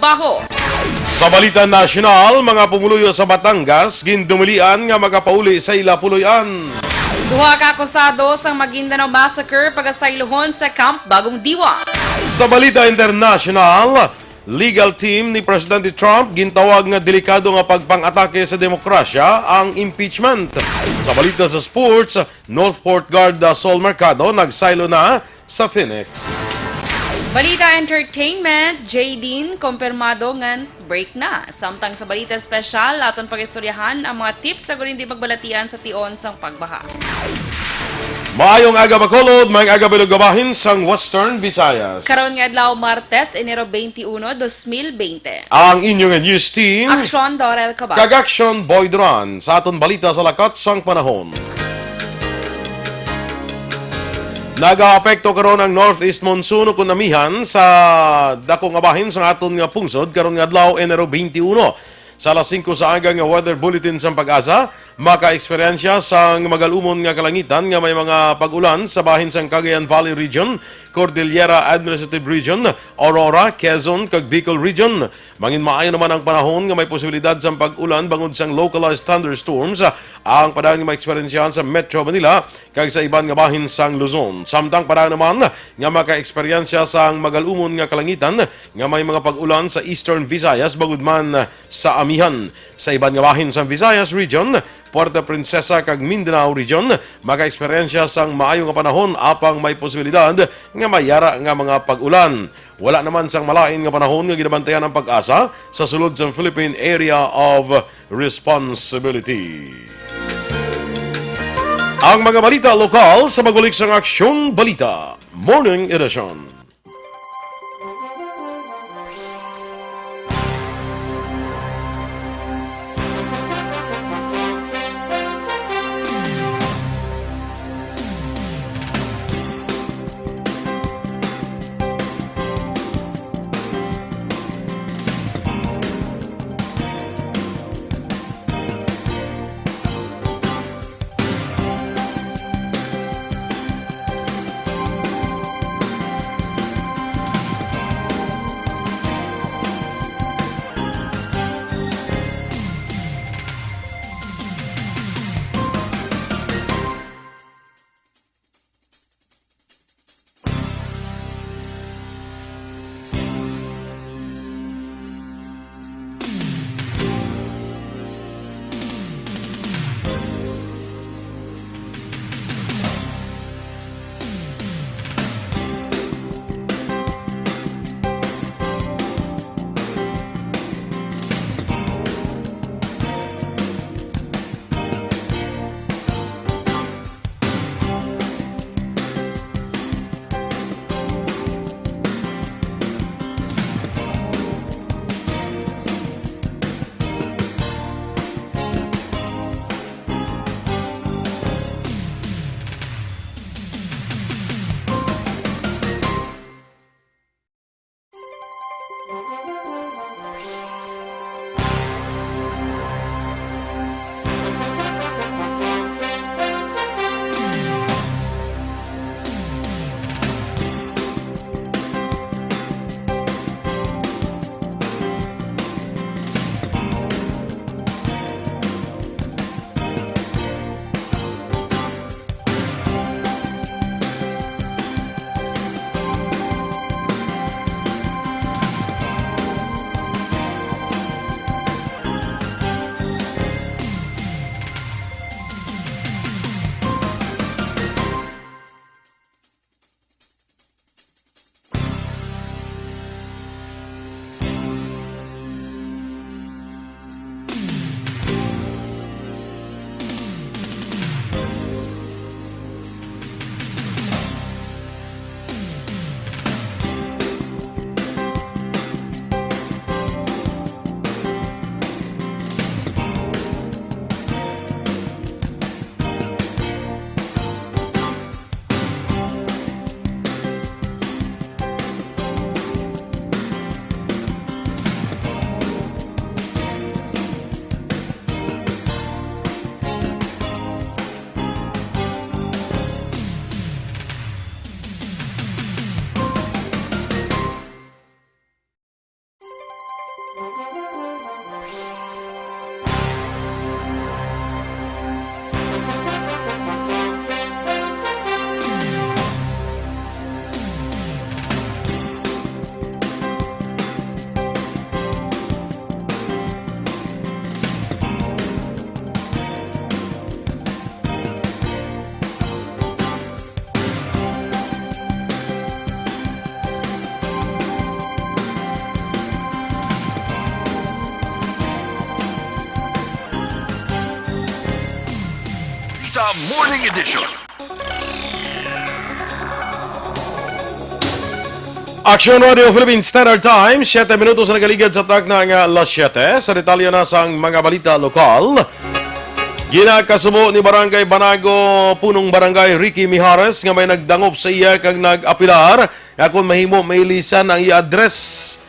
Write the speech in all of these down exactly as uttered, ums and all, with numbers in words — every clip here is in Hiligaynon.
Baho. Sa balita nasyonal, mga pumuluyo sa Batangas gindumilian nga makapauli sa ila puloy-an. Duha ka akusado sang Maguindanao Massacre pagasaylohon sa Camp Bagong Diwa. Sa balita internasyonal, legal team ni Presidente Trump gintawag nga delikado nga pagpang-atake sa demokrasya ang impeachment. Sa balita sa sports, North Port Guard, uh, Sol Mercado nagsaylo na sa Phoenix. Balita entertainment, Jadine, kompirmado nga break na. Samtang sa balita espesyal, aton pag-istoryahan ang mga tips sa guling di magbalatian sa tion sang pagbaha. Maayong aga, Bacolod, maayong aga, bilog nga bahin sang Western Visayas. Karon nga adlaw, Martes, Enero twenty-one, dos mil bente. Ang inyo nga news team, Aksyon Dorel Cabal. Kag Aksyon Boy Duran. Sa aton balita sa lakat sang panahon. Nagaapekto karon ang northeast monsoon ukon amihan sa dako nga bahin sang aton nga pungsod karon nga adlaw, Enero twenty-one. Sa alas singko sa aga nga weather bulletin sang PAGASA, makaeksperyensya sang magalumon nga kalangitan nga may mga pag-ulan sa bahin sang Cagayan Valley Region, Cordillera Administrative Region, Aurora, Quezon, kag Bicol Region. Manginmaayo naman ang panahon nga may posibilidad sang pag-ulan bangod sang localized thunderstorms ang padayon nga maeksperyensyahan sa Metro Manila kag sa iban nga bahin sang Luzon. Samtang padayon naman nga makaeksperyensya sang magalumon nga kalangitan nga may mga pag-ulan sa Eastern Visayas bangod man sa amihan. Sa iban nga bahin sang Visayas Region, Puerto Princesa kag Mindanao Region, makaeksperyensya sang maayo nga panahon apang may posibilidad nga may yara nga mga pag-ulan. Wala naman sang malain nga panahon nga ginabantayan ang PAGASA sa sulod sang Philippine Area of Responsibility. Ang mga balita lokal sa magulik sang Aksyong Balita Morning Edition. The Morning Edition. Action Radio Philippine Standard Time, siyete minutos na nagaligad sa takna nga alas siyete. Sa detalye na sang mga balita lokal, ginakasubo ni Barangay Banago, Punong Barangay Ricky Mijares, nga may nagdangop sa iya kag nag-apilar nga kon mahimo mailisan ang iya address.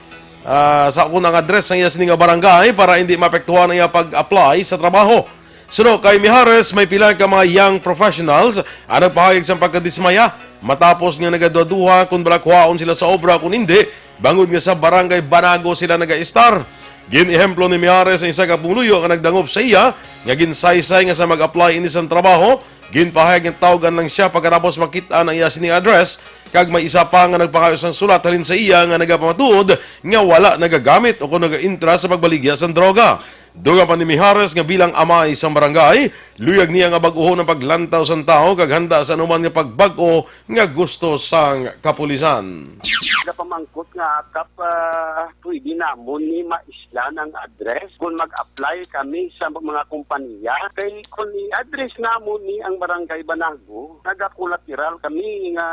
Ah, sa kon ang address sang iya sini nga barangay para hindi maapektuhan ang iya pag-apply sa trabaho. Suno kay Mijares, may pila ka mga young professionals ang nagpahayag sang pagkadismaya matapos nga nagaduhaduha kon bala kuhaon sila sa obra kon hindi, bangod nga sa Barangay Banago sila nagaistar. Gin-ehemplo ni Mijares ang isa ka pumuluyo nga nagdangop sa iya nga ginsaysay nga sa mag-apply ini sang trabaho, ginpahayag nga tawgan lang siya pagkatapos makit-an ang iya sini address, kag may isa pa nga nagpakayo sang sulat halin sa iya nga nagapamatuod nga wala nagagamit o kon nagaintra sa pagbaligya sang droga. Dugang pa ni Mijares nga bilang amay sang barangay, luyag niya nga bag-ohon ang paglantaw sang tawo kag handa sa anuman nga pagbag-o nga gusto sang kapulisan. Nagapamangkot nga, Kap, ah, pwede namon ni maislan ang address kung mag-apply kami sa mga kompanya. Kay kung i-address namon ni ang Barangay Banago, nagakolateral kami nga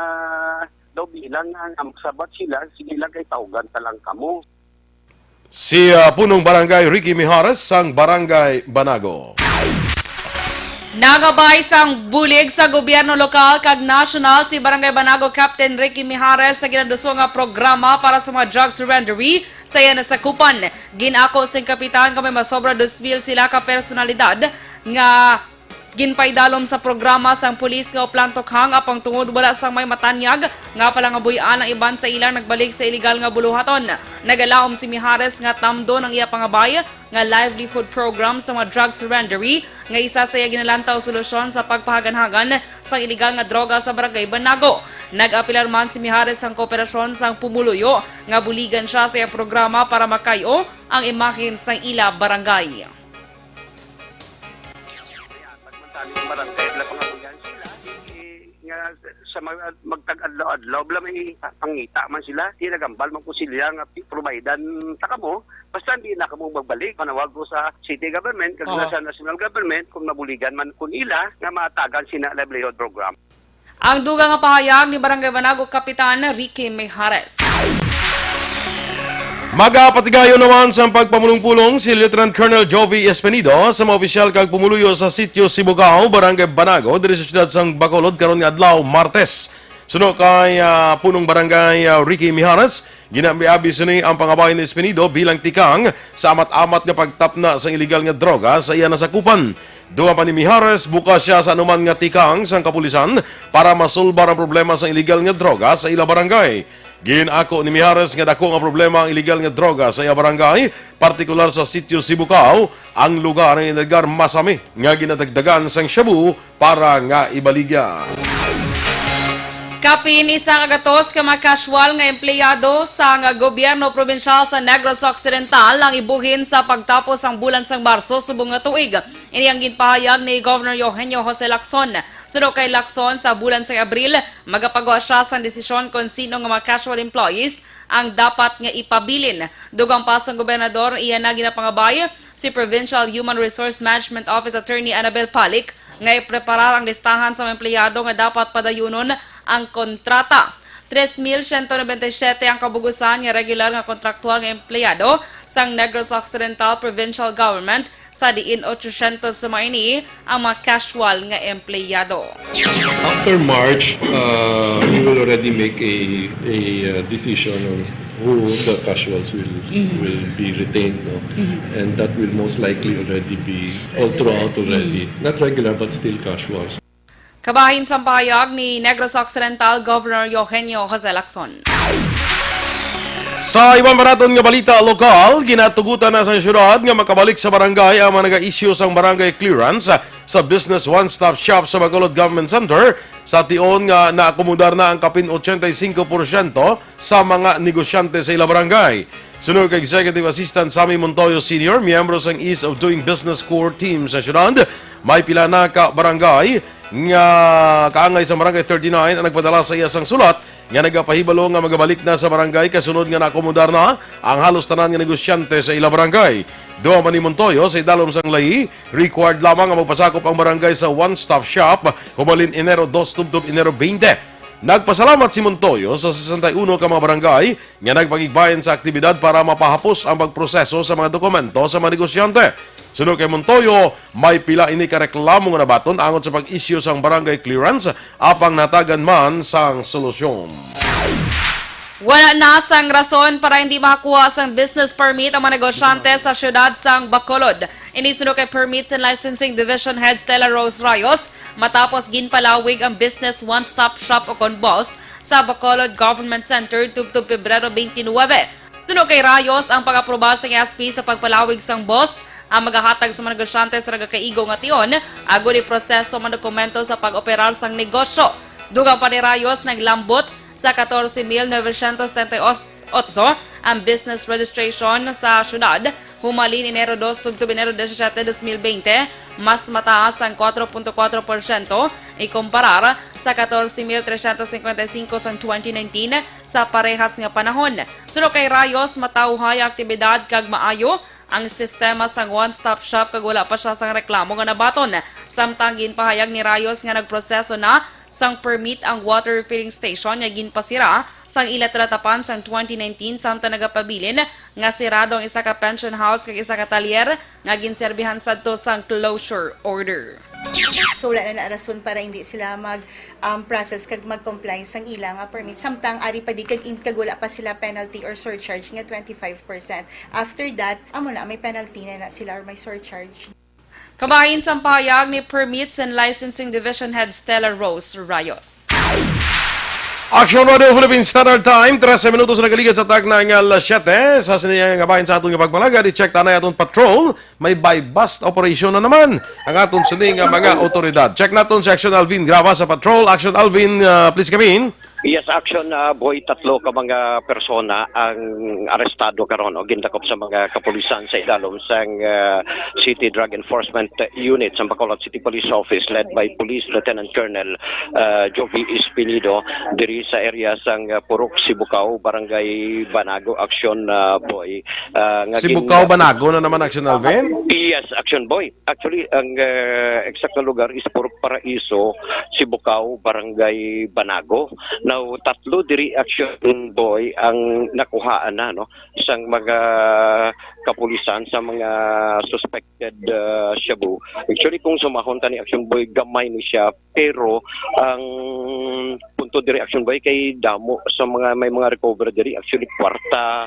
daw bilang ang, ang sabat sila, sige lang kay tawgan ta lang kamo. Si, ah, Punong Barangay Ricky Mijares sang Barangay Banago. Nangabay sang bulig sa gobyerno lokal kag nasyonal si Barangay Banago Captain Ricky Mijares sa ginaduso nga programa para sa mga drug surrendery sa iya nasakupan. Gin-ako sing kapitan nga may masobra dos mil sila ka personalidad nga ginpaidalom sa programa sang pulis nga uplan tukhang apang tungod wala sang may matanyag nga palangabuy-an ang iban sa ilang nagbalik sa iligal nga buluhaton. Nagalaom si Mijares nga tamdon ang iya pangabay nga livelihood program sa mga drug surrendery nga isa sa iya ginalantaw solusyon sa pagpahaganhagan sang iligal nga droga sa Barangay Banago. Nag-apilar man si Mijares sang kooperasyon sang pumuluyo nga buligan siya sa iya programa para makayo ang imahen sang ila barangay. Tag man tani ang barangay, wala pangabuyan sila. Eh, nga sa mag-, magtag-adlaw-adlaw, bala may pangita man sila. Di nagambal man ko sila nga pi-, providean ta kamo. Basta hindi na kamo magbalik. Manawag ko sa city government, kag Aha. sa national government, kung mabuligan man kun ila, nga matagan sina livelihood program. Ang dugang nga pahayag ni Barangay Banago Kapitan Ricky Mijares. Magapatigayon naman sang pagpamulong-pulong si Lieutenant Colonel Jovi Espinido sa mga opisyal kag pumuluyo sa Sitio Sibugao, Barangay Banago, diri sa siyudad sang Bacolod karon nga adlaw, Martes. Suno kay, ah, Punong Barangay, ah, Ricky Mijares, ginabi-abi sini ang pangabay ni Espinido bilang tikang sa amat-amat nga pagtapna sang iligal nga droga sa iya nasakupan. Dugang pa ni Mijares, bukas siya sa anuman nga tikang sang kapulisan para masulbar ang problema sang iligal nga droga sa ila barangay. Gin-ako ni Mijares nga dako nga problema ang iligal nga droga sa iya barangay, partikular sa Sitio Sibugao, ang lugar nga ginadagdag masami nga ginadagdagan sang shabu para nga ibaligya. Kapin isa ka gatos ka mga casual nga empleyado sang gobyerno probinsyal sa Negros Occidental ang ibuhin sa pagtapos sang bulan sang Marso subong nga tuig. Ini ang ginpahayag ni Governor Eugenio Jose Lacson. Suno kay Lacson, sa bulan sang Abril, magapagawa siya sang desisyon kon sino nga mga casual employees ang dapat nga ipabilin. Dugang pa sang gobernador, iya na ginapangabay si Provincial Human Resource Management Office Attorney Annabel Palik nga ipreparar ang listahan sa mga empleyado nga dapat padayunon ang kontrata. Tres mil siyento nobenta y siyete ang kabugusan nga regular nga kontraktual nga empleyado sang Negros Occidental Provincial Government, sa diin otsosyentos sa mga ini ang mga casual nga empleyado. After March, uh, we will already make a, a, uh, decision on who the casuals will, Mm-hmm. will be retained, no? Mm-hmm. And that will most likely already be all throughout already. Mm-hmm. Not regular, but still casuals. Kabahin sang pahayag ni Negros Occidental Governor Eugenio Jose Lacson. Sa iban pa naton nga balita lokal, ginatugutan na sa syudad nga makabalik sa barangay ang mga naga-issue sang barangay clearance sa Business One Stop Shop sa Bacolod Government Center, sa tion nga naakomodar na ang kapin ochenta y cinco porsyento sa mga negosyante sa ila barangay. Suno kay Executive Assistant Sammy Montoyo Senior, miyembro sang Ease of Doing Business Core Team sa syudad, may pila na ka barangay nga kaangay sa Barangay thirty-nine ang nagpadala sa iya sang sulat nga nagapahibalo nga magabalik na sa barangay kasunod nga naakomodar na ang halos tanan nga negosyante sa ila barangay. Duha man ni Montoyo, sa idalom sang layi, required lamang nga magpasakop ang barangay sa one-stop shop humalin Enero dos tubtob Enero twenty. Nagpasalamat si Montoyo sa sesenta y uno ka mga barangay nga nagpakigbayan sa aktibidad para mapahapos ang pagproseso sa mga dokumento sa mga negosyante. Suno kay Montoyo, may pila ini ka reklamo nga nabaton angot sa pag-issue sang barangay clearance, apang natagan man sang solusyon. Wala na sang rason para hindi makakuha sang business permit ang mga negosyante sa siyudad sang Bacolod. Ini suno kay Permits and Licensing Division Head Stella Rose Rayos, matapos ginpalawig ang Business One Stop Shop o kon BOSS sa Bacolod Government Center tubtob Pebrero twenty-nine. Suno kay Rayos, ang pag-aproba sang S P sa pagpalawig sang BOSS ang magahatag sa mga negosyante sa nagakaigo nga tion agod iproseso ang mga dokumento sa pag-operar sang negosyo. Dugang pa ni Rayos, naglambot sa catorce mil novecientos setenta y ocho ang business registration sa syudad humalin Enero dos tubtob Enero disisiete, dos mil bente, mas mataas ang kuwatro punto kuwatro porsyento ikumparar sa catorce mil trescientos cincuenta y cinco sang twenty nineteen sa parehas nga panahon. Suno kay Rayos, matawhay ang aktibidad kag maayo ang sistema sang one-stop shop kag wala pa siya sang reklamo nga nabaton. Samtang ginpahayag ni Rayos nga nagproseso na sang permit ang water refilling station nga ginpasira sang ila talatapan sang twenty nineteen, samtang nagapabilin nga sirado ang isa ka pension house kag isa ka talyer nga ginserbihan sadto sang closure order. So, wala na, na rason para hindi sila mag, um, process kag mag-comply sang ila nga permit. Samtang ari pa di kag in-, kag wala pa sila penalty or surcharge nga twenty-five percent. After that, amo na, may penalty na, na sila or may surcharge. Kabahin sang pahayag ni Permits and Licensing Division Head Stella Rose Rayos. Action Radio Philippine Standard Time, trese minutos na nagaligad sa takna nga alas siyete. Sa sini nga bahin sa aton nga pagpalagad, i-check ta na aton patrol. May buy-bust operation na naman ang aton sini nga mga otoridad. Check naton si Action Alvin Graba sa patrol. Action Alvin, uh, please come in. Yes, Action, uh, Boy, tatlo ka mga persona ang arestado karon o gindakop sa mga kapulisan sa idalom sang, uh, City Drug Enforcement Unit sa Bacolod City Police Office led by Police Lieutenant Colonel, uh, Jovi Espinido diri sa area sang, uh, Purok Sibukaw, Barangay Banago, Action, uh, Boy. Uh, nga Sibukaw, gin- Banago na naman, Action Alvin? Yes, Action Boy. Actually, ang, uh, exact na lugar is Purok Paraiso, Sibukaw, Barangay Banago. Now, tatlo diri, Action Boy, ang nakuhaan na, no, sang mga kapulisan sa mga suspected, uh, shabu. Actually, kung sumahon ta ni Action Boy, gamay ni siya, pero ang punto diri, Action Boy, kay damo sa mga, may mga recover diri, actually, kwarta,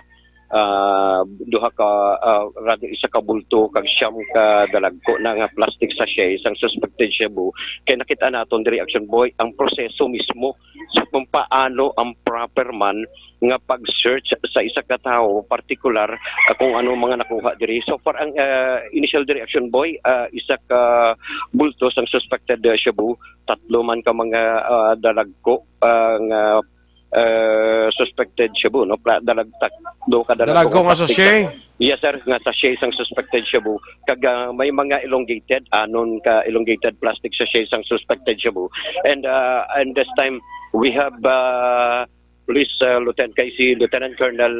ah, duha ka, ah, rather, isa ka bulto kag siyam ka dalagko na nga plastic sachet sang suspected shabu. Kay nakita naton diri, Action Boy, ang proseso mismo sa kung paano ang proper man nga pag-search sa isa ka tawo, partikular, ah, kung ano mga nakuha diri. So far, ang, ah, initial diri, Action Boy, ah, isa ka bulto sang suspected, ah, shabu, tatlo man ka mga, ah, dalagko, ah, nga, ah, suspected shabu, no? Pla-, dalag-, tatlo ka dalagko Dalagko nga nga plastic sachet? Yes, sir, nga sachet sang suspected shabu. Kag, ah, may mga elongated, anon ka elongated plastic sachet sang suspected shabu. And, ah, and this time, we have, ah, Police, ah, Lieutenant, kay si Lieutenant Colonel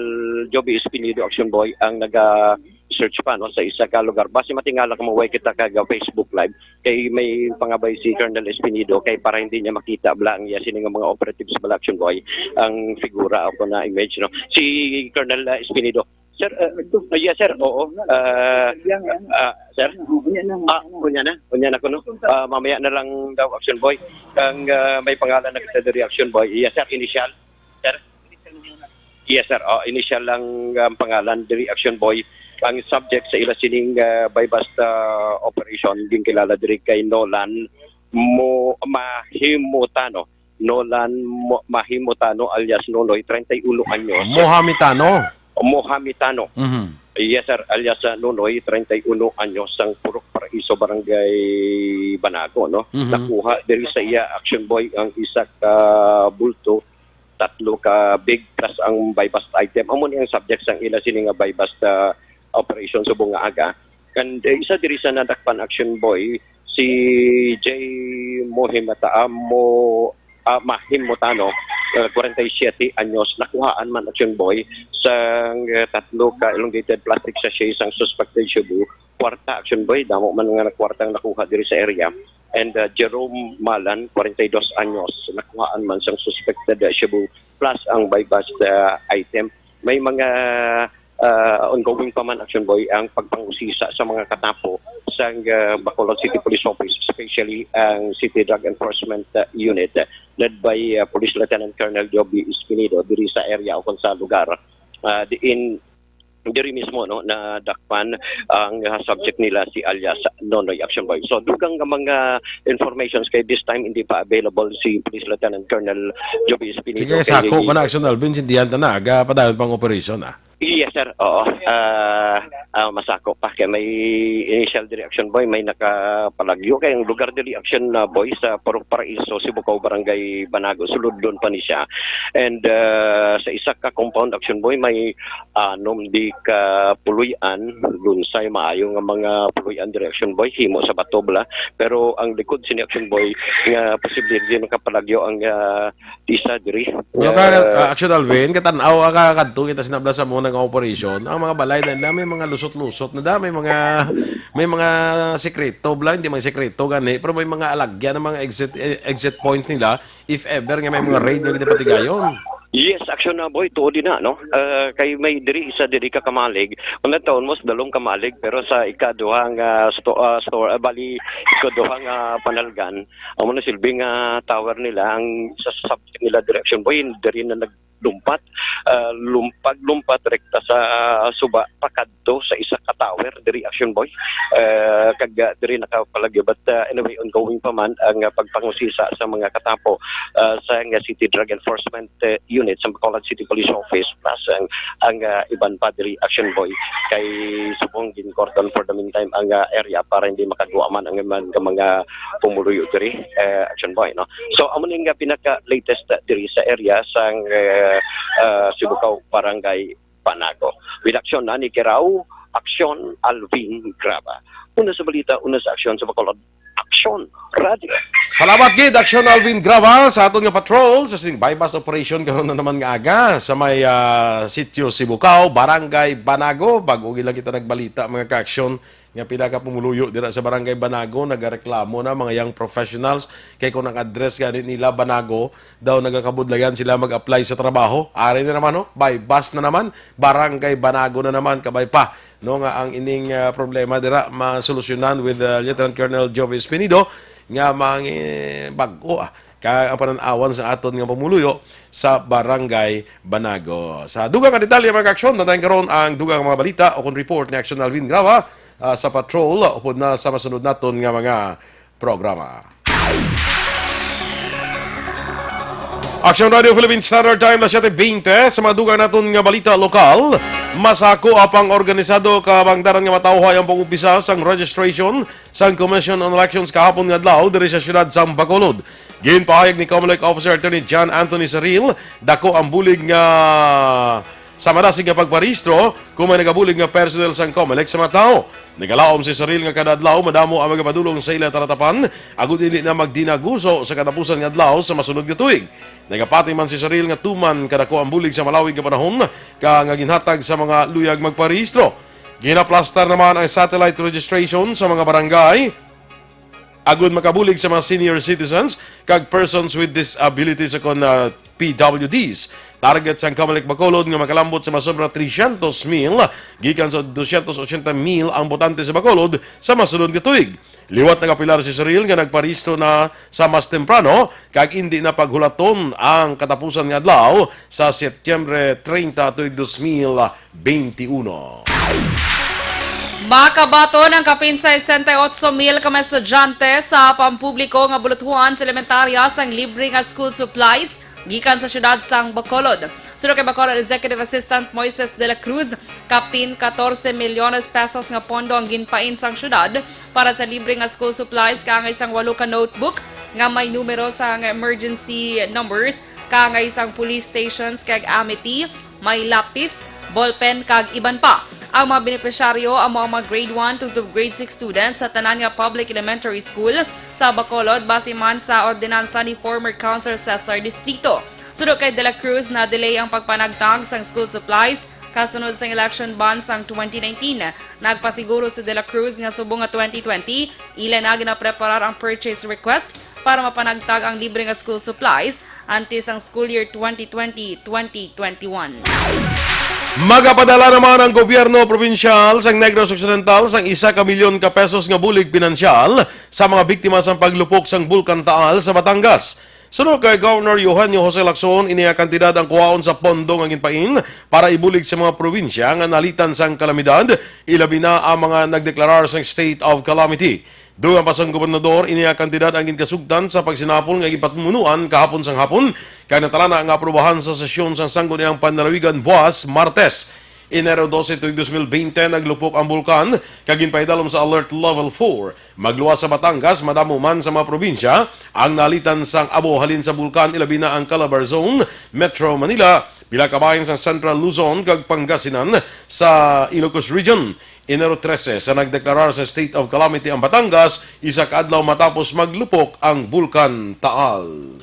Joby Espinido, Action Boy, ang naga-search pa, no, sa isa ka lugar. Basi matingala kamo, way kita kag Facebook Live. Kay may pangabay si Colonel Espinido, kay para hindi niya makita bala ang iya sini nga mga operatives bala, Action Boy, ang figura o na image, no. Si Colonel, ah, Espinido. Sir, ah, ah, yes, sir. Oo. Ah, ah, sir. Ah, unya na. Unya na ko, no? Ah, mamaya na lang daw, Action Boy. Ang, ah, may pangalan na kita diri, Action Boy. Yes, sir. Initial. Sir? Yes, sir. Oh, initial lang ang pangalan diri, Action Boy. Ang subject sa ila sining, ah, buy-bust, ah, operation, ginkilala diri kay Nolan Mo-, Mahimutano. Nolan Mo-, Mahimutano alias Nonoy, treinta y uno anyos. Mohamitano. Mohamitano. Mhm. Yes, sir. Alias uh, Nonoy, treinta y uno anyos, sang Purok Paraiso, Barangay Banago, no? Mhm. Nakuha diri sa iya, Action Boy, ang isa ka bulto, tatlo ka big, plus ang buy-bust item. Amo ni ang subject sang ila sini nga buy-bust uh, operation subong nga aga. And uh, isa diri sa nadakpan, Action Boy, si J Mohimata, ah, Mo, ah, Mahim Mutano, uh, forty-seven anyos, nakuhaan man, Action Boy, sang uh, tatlo ka elongated plastic sachet sang suspected shabu. Kwarta, Action Boy, damo man nga kwarta ang nakuha diri sa area. And uh, Jerome Malan, forty-two anyos, nakuhaan man sang suspected uh, shabu, plus ang buy-bust uh, item. May mga uh, ongoing pa man, Action Boy, ang pagpangusisa sa mga katapo sang uh, Bacolod City Police Office, especially ang City Drug Enforcement uh, Unit, uh, led by uh, Police Lieutenant Colonel Joby Espinido, diri sa area o kung sa lugar. Uh, diin diri mismo, no, nadakpan ang uh, subject nila, si alias Nonoy, Action Boy. So dugang nga mga informations, kay this time hindi pa available si Police Lieutenant Colonel Joby Espinido. Sige, Kay sako pa na, Action Alvin, sindihan ta na. Aga padayon pang operation, ah. Yes, sir. Oo. Ah, ah, masako pa kay may initial diri, Action Boy, may nakapalagyo kay ang lugar diri, Action uh, Boy, sa Purok Paraiso, Sibukaw, Barangay Banago, sulod doon pa ni siya. And uh, sa isa ka compound, Action Boy, may anom di ka puloy-an, lunsay, maayo nga mga puloy-an diri, Action Boy, himo sa bato bala. Pero ang likod sini, Action Boy, nga posible din nakapalagyo ang uh, isa diri. Ano ka, uh, Action Alvin, katan-aw ka kadto kita sinabla sa muna nga operation. Ang mga balay na nila may mga lusot-lusot na da, may mga may mga sekreto bala, hindi mga sekreto gani, pero may mga alagyan ng mga exit eh, exit point nila if ever nga may mga raid nga ginapatigayon. Yes, Action na, Boy, tuod din na, no? Uh, kay may diri isa diri ka kamalig. Unang taon mo sa dalong kamalig, pero sa ikaduhang uh, sto- uh, store, uh, bali, ikaduhang uh, panalgan, amo na silbing uh, tower nila, ang sa subject nila diri, Action Boy, diri na nag lumpat, uh, lumpag lumpat rekta sa uh, suba pakadto sa isa ka tower diri, Action Boy, uh, kag uh, diri nakapalagyo. But uh, anyway, ongoing pa man ang uh, pagpangusisa sa mga katapo uh, sa nga City Drug Enforcement uh, Unit sa Bacolod City Police Office, plus ang, ang uh, iban pa diri, Action Boy, kay subong gin cordon for the meantime ang uh, area para hindi makagwa man ang mga, mga pumuluyo diri, uh, Action Boy, no? So amo ni nga pinaka latest uh, diri sa area sang uh, uh, Sibukaw, Barangay Banago. With action na ni Kirao, Action Alvin Graba. Una sa balita, una sa aksyon sa Bacolod, Action Radio. Salamat gid, Action Alvin Graba, sa aton nga patrol sa sining buy-bust operation karon na naman nga aga sa may uh, sitio Sibukaw, Barangay Banago. Bago gid lang kita nagbalita, mga ka-action, nga pila ka pumuluyo dira sa Barangay Banago nagareklamo na, mga young professionals, kay kung ang address gani nila Banago, daw nagakabudlayan sila mag-apply sa trabaho. Ari na naman, no? Buy-bust na naman, Barangay Banago na naman, kabay pa, no, nga ang ining uh, problema dira masolusyonan with uh, Lieutenant Colonel Jovis Pinido nga mangi bag-o ah, ka ang pananawan sa aton nga pumuluyo sa Barangay Banago. Sa dugang nga detalye, mga aksyon, natayin karon ang dugang nga mga balita o kung report ni Action Alvin Graba uh, sa patrol upod na sa masunod naton nga mga programa. Action Radio Philippine Standard Time na siyete bente. Sa mga dugang naton nga balita lokal, masako apang organisado kabangdaran nga matawhay ang pag-umpisa sang registration sang Commission on Elections kahapon nga adlaw diri sa siyudad sang Bacolod. Ginpahayag ni Comelec Officer Attorney John Anthony Saril, dako ang bulig nga sa madasig nga pagparehistro kung may nagabulig nga personnel sang Comelec sa mga tawo. Nagalaom si Saril nga kada adlaw madamo ang magapadulong sa ila talatapan agud hindi na magdinaguso sa katapusan nga adlaw sa masunod nga tuig. Nagapati man si Saril nga tuman kadako ang bulig sa malawig nga panahon ka nga ginhatag sa mga luyag magparehistro. Ginaplastar naman ang satellite registration sa mga barangay agud makabulig sa mga senior citizens kag persons with disabilities o kon uh, P W Ds. Target sang Comelec Bacolod nga makalambot sa masobra trescientos mil gikan sa doscientos ochenta mil ang botante sa Bacolod sa masunod nga tuig. Liwat nagapilar si Soril nga nagparehistro na sa mas temprano kag indi na paghulaton ang katapusan nga adlaw sa Setyembre treinta tuig dos mil benti uno. Makabaton ang kapin sesenta y ocho mil ka mga estudyante sa pampubliko nga bulutuhan sa elementarya sang libre nga school supplies gikan sa siyudad sang Bacolod. Suno kay Bacolod Executive Assistant Moises de la Cruz, kapin catorce milyones pesos nga pondo ang ginpain sang siyudad para sa libre nga school supplies, kaangay sang walo ka notebook nga may numero sang emergency numbers, kaangay sang police stations kag amity, may lapis, ballpen, kag iban pa. Ang mga benepisyaryo amo ang mga grade one to grade six students sa tanan nga public elementary school sa Bacolod, base man sa ordinansa ni former Councilor Cesar Distrito. Suno kay De La Cruz, na-delay ang pagpanagtag sang school supplies kasunod sang election bond sang twenty nineteen. Nagpasiguro si De La Cruz nga subong nga twenty twenty, ila na ginapreparar ang purchase request para mapanagtag ang libre nga school supplies antes ang school year twenty twenty, twenty twenty-one. Magapadala naman ang gobyerno probinsyal sang Negros Occidental sang isa ka milyon ka pesos nga bulig pinansyal sa mga biktima sang paglupok sang Bulkan Taal sa Batangas. Suno kay Governor Eugenio Jose Lacson, ini nga kantidad ang kuhaon sa pondo nga ginpain para ibulig sa mga probinsya nga nalitan sang kalamidad, ilabi na ang mga nagdeklarar sang state of calamity. Dugang pa sang gobernador, ini nga kantidad ang ginkasugtan sa pagsinapol nga ginpatumunuan kahapon sang hapon, kag natala na nga aprubahan sa sesyon sang Sangguniang Panlalawigan buas Martes. Enero doce tuig dos mil bente, naglupok ang bulkan kag ginpaidalom sa Alert Level four. Magluwas sa Batangas, madamo man sa mga probinsya ang nalitan sang abo halin sa bulkan, ilabi na ang Calabar Zone, Metro Manila, pila ka bahin sa Central Luzon kag Pangasinan. Sa Ilocos Region, Enero trese sa nagdeklarar sa state of calamity ang Batangas, isa ka adlaw matapos maglupok ang Bulkan Taal.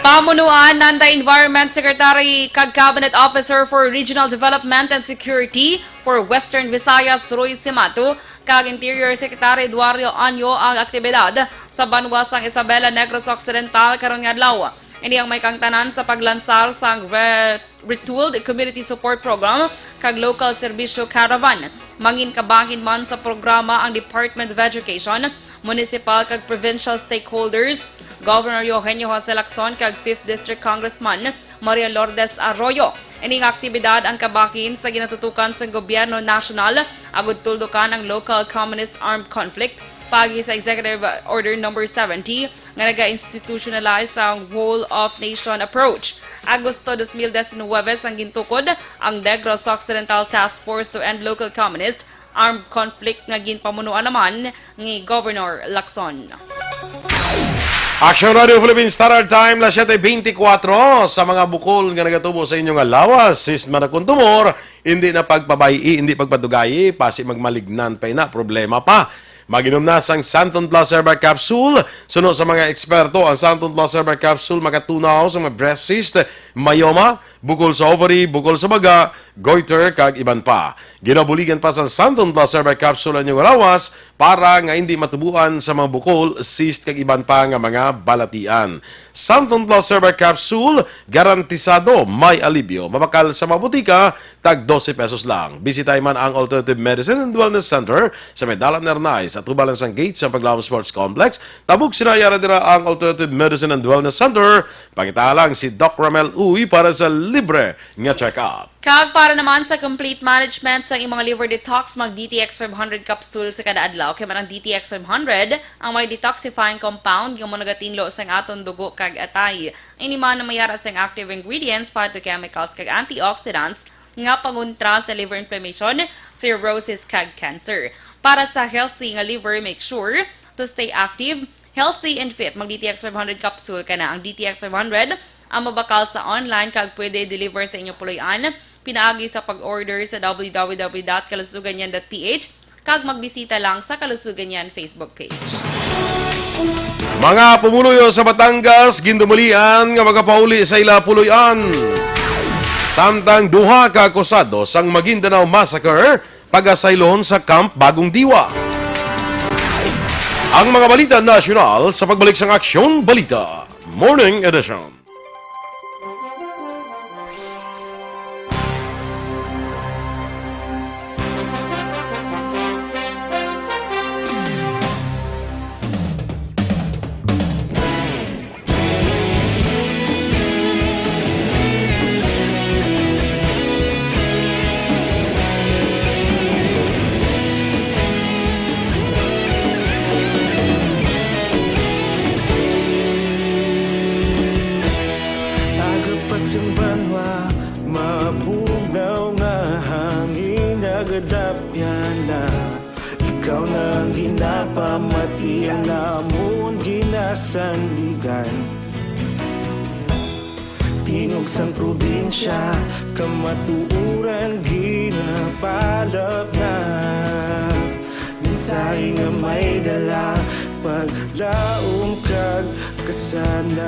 Pamunuan nanda Environment Secretary kag Cabinet Officer for Regional Development and Security for Western Visayas, Roy Simato, kag Interior Secretary Eduardo Anyo ang aktibidad sa banwa sang Isabela, Negros Occidental, karon nga adlaw. Ini ang may kaangtanan sa paglansar sang re-, Retooled Community Support Program kag Local Serbisyo Caravan. Mangin kabahin man sa programa ang Department of Education, municipal kag provincial stakeholders, Governor Eugenio Jose Lacson kag Fifth District Congressman Maria Lourdes Arroyo. Ini nga aktibidad ang kabahin sa ginatutukan sang gobyerno nasyonal agud tuldukan ang local communist armed conflict paagi sa Executive Order Number seventy nga naga-institutionalize sang whole of nation approach. Agosto dos mil diecinuebe sang gintukod ang Negros Occidental Task Force to End Local Communist Armed Conflict nga ginpamunuan naman ni Governor Lacson. Action Radio Philippines Standard Time, las siete veinticuatro. Sa mga bukol nga nagatubo sa inyo nga lawas, sis man akong tumor, hindi na pagpabayi, hindi pagpadugayi, pasi magmalignan pa ina, problema pa. Mag-inom na sang Santon Plus Herbal Capsule. Suno sa mga eksperto, ang Santon Plus Herbal Capsule makatunaw sa mga breast cyst, myoma, bukol sa ovary, bukol sa baga, goiter, kag iban pa. Ginabuligan pa sa Santon Plus Herbal Capsule ang inyong lawas para nga hindi matubuan sa mga bukol, cyst, kag iban pa nga mga balatian. Santon Plus Herbal Capsule, garantisado may alibyo. Mabakal sa mga butika, tag dose pesos lang. Bisitay man ang Alternative Medicine and Wellness Center sa may Dalan Ernay, sa atubangan sang gate sa Paglaom Sports Complex. Tabog sina yara dira ang Alternative Medicine and Wellness Center. Pangita lang si Doc Ramel Uy para sa libre nga check-up. Kag para naman sa complete management sa imong liver detox, mag D T X five hundred capsule sa kada adlaw. Kay man ang D T X five hundred ang may detoxifying compound nga mo nagatinlo sa aton dugo kag atay. Ini man ang mayara sang active ingredients, phytochemicals, kag antioxidants nga pangontra sa liver inflammation, cirrhosis, kag cancer. Para sa healthy nga liver, make sure to stay active, healthy, and fit. Mag D T X five hundred capsule ka na. Ang D T X five hundred ang mabakal sa online kag pwede i-deliver sa inyo puloy-an pinaagi sa pag-order sa W W W dot kalusuganyan dot P H kag magbisita lang sa Kalusugan Yan Facebook page. Mga pumuluyo sa Batangas gindumalian nga makapauli sa ila puloy-an. Samtang duha ka akusado sang Maguindanao Massacre pagasayloon sa Camp Bagong Diwa. Ang mga balita nasyonal sa pagbalik sang Aksyon Balita Morning Edition. Dapyana, ikaw na ang ginapamati, ang amon ginasandigan. Tingog sang probinsya, kamatuoran ginapalapnag. Mensahe nga may dala, paglaom kag kasanag.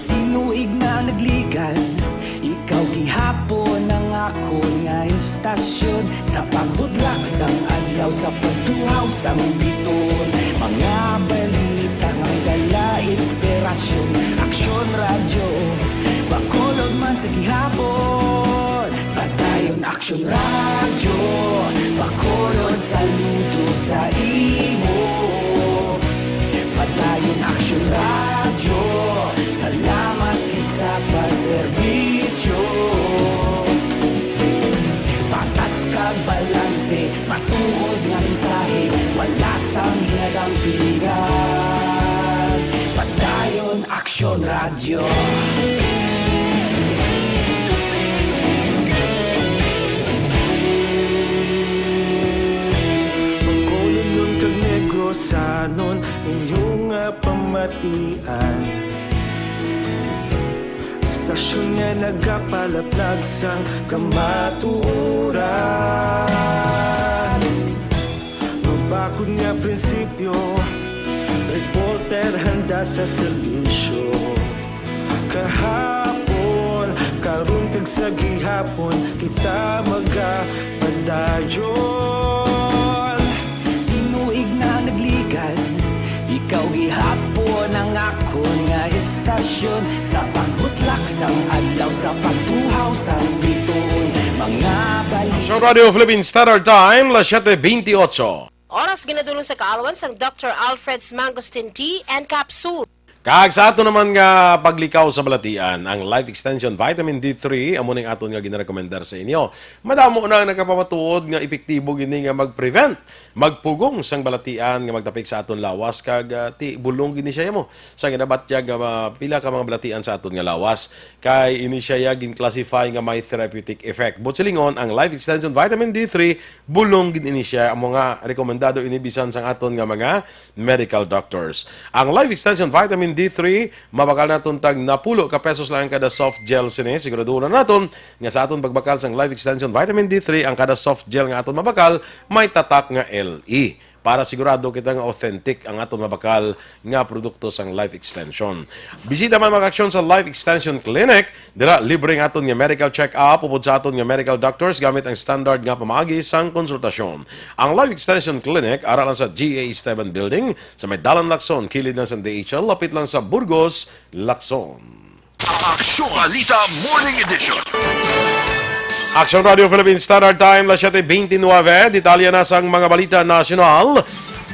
Tinuig na nagligan, ikaw gihapon ang akon nga istasyon. Sa pagbudlak sang adlaw, sa pagtuhaw sang bituon, mga balita nga dala inspirasyon. Aksyon Radyo, Bacolod man sa gihapon. Padayon Aksyon Radyo, Bacolod, saludo sa imo. Padayon Aksyon Radyo, salamat gid sa pagserbisyo. Patas kag balanse, matuod nga mensahe, wala sang ginadampingan. Padayon Aksyon Radyo. Bacolod kag Negrosanon, inyo nga pamatian. Istasyon nga nagapalaplag sang kamatuoran. Mabakod nga prinsipyo, reporter handa sa serbisyo. Kahapon, karon kag sa gihapon, kita magapadayon. Tinuig na nagligan, ikaw gihapon ang akon nga istasyon. Sa pagbutlak sang adlaw, sa pagtuhaw sang bituon, mga balik. Aksyon Radio Philippine Standard Time, las siete veintiocho. Oras ginadulong sa kaalwan sang Doctor Alfred's Mangosteen Tea and Capsule. Kag sa ato naman nga paglikaw sa balatian, ang Life Extension Vitamin D three amo ning aton nga ginarekomendar sa inyo. Madamo na ang nakapamatuod nga epektibo gini nga mag-prevent, magpugong sang balatian nga magtapik sa aton lawas, kag, ah, ti bulong gini siya mo sa ginabatyag nga ma-, pila ka mga balatian sa aton nga lawas. Kay ini siya ya gin-classify nga may therapeutic effect. Buot silingon, ang Life Extension Vitamin D three, bulong gid ini siya, amo nga rekomendado ini bisan sang aton nga mga medical doctors. Ang Life Extension Vitamin D three, mabakal naton tag napulo ka pesos lang kada soft gel sini. Siguraduhon na naton nga sa aton pagbakal sang Life Extension Vitamin D three, ang kada soft gel nga aton mabakal may tatak nga L E, para sigurado kita nga authentic ang aton mabakal nga produkto sang Life Extension. Bisita man, mga kaaksyon, sa Life Extension Clinic. Dira, libre ang aton nga medical check-up upod sa aton nga medical doctors gamit ang standard nga pamaagi sang konsultasyon. Ang Life Extension Clinic ara lang sa G A Esteban Building, sa may Dalan Lacson, kilid lang sa D H L, lapit lang sa Burgos, Lacson. Aksyon Balita Morning Edition. Aksyon Radio Philippine Standard Time, las siete veintinueve. Detalye na sang mga balita nasyonal.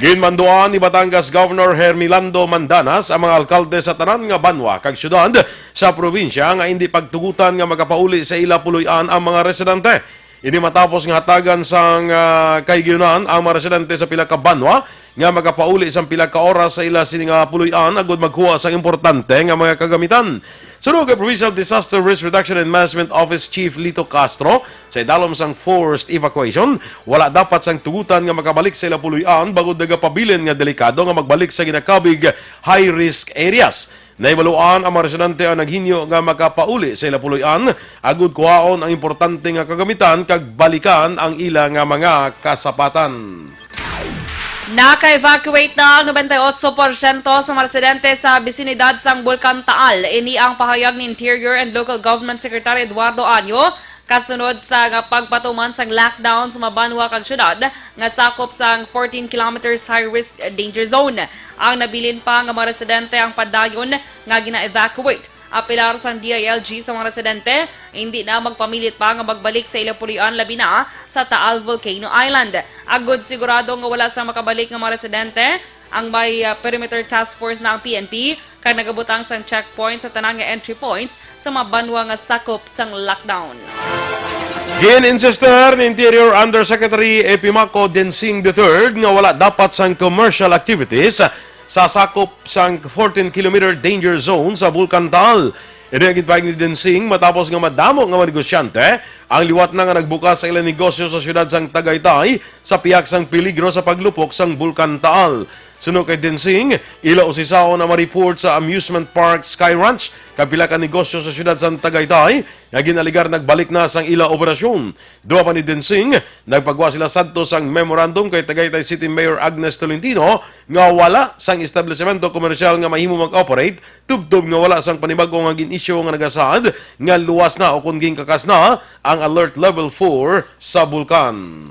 Ginmanduan ni Batangas Governor Hermelando Mandanas ang mga alkalde sa tanan nga banwa kag syudad sa probinsya nga indi pagtugutan nga makapauli sa ila puloy-an ang mga residente. Ini matapos nga hatagan sang, ah, kahigayonan ang mga residente sa pila ka banwa nga makapauli sang pila ka oras sa ila sini nga puloy-an agud magkuha sang importante nga mga kagamitan. Suno kay Provincial Disaster Risk Reduction and Management Office Chief Lito Castro, sa idalom sang forced evacuation, wala dapat sang tugutan nga makabalik sa ila puloy-an bangod nagapabilin nga delikado nga magbalik sa ginakabig high-risk areas. Nahibaluan ang mga residente ang naghingyo nga makapauli sa ila puloy-an agud kuhaon ang importante nga kagamitan kag balikan ang ila nga mga kasapatan. Naka-evacuate na ang nobenta y otso porsyento sa mga residente sa bisinidad sang Bulkan Taal. Ini ang pahayag ni Interior and Local Government Secretary Eduardo Año kasunod sa nga pagpatuman sang lockdown sa mga banwa kag syudad nga sakop sang fourteen kilometers high risk danger zone. Ang nabilin pa nga mga residente ang padayon nga gina-evacuate. Apelar sang D I L G sa mga residente, hindi na magpamilit pa nga magbalik sa ila puloy-an, labi na sa Taal Volcano Island. Agud sigurado nga wala sang makabalik nga mga residente, ang may, ah, perimeter task force na ang P N P, kag nagabutang sang checkpoint sa tanan nga entry points sa mga banwa nga sakop sang lockdown. Gin-insister ni Interior Undersecretary Epimaco Densing the third nga wala dapat sang commercial activities sa sakop sang fourteen kilometer danger zone sa Bulkan Taal. Ini ang ginpahayag ni Densing matapos nga madamo nga mga negosyante ang liwat na nga nagbukas sa ilang negosyo sa siyudad sang Tagaytay sa pihak sang peligro sa paglupok sang Bulkan Taal. Suno kay Densing, ila usisaon ang ma-report sa amusement park Sky Ranch kag pila ka negosyo sa siyudad sang Tagaytay nga ginaligar nagbalik na sang ila operasyon. Duha pa ni Densing, nagpagwa sila sadto sang memorandum kay Tagaytay City Mayor Agnes Tolentino nga wala sang establisemento komersyal nga mahimo mag-operate tubtob nga wala sang panibago nga gin-issue nga nagasaad nga luwas na o kon ginkakas na ang Alert Level four sa bulkan.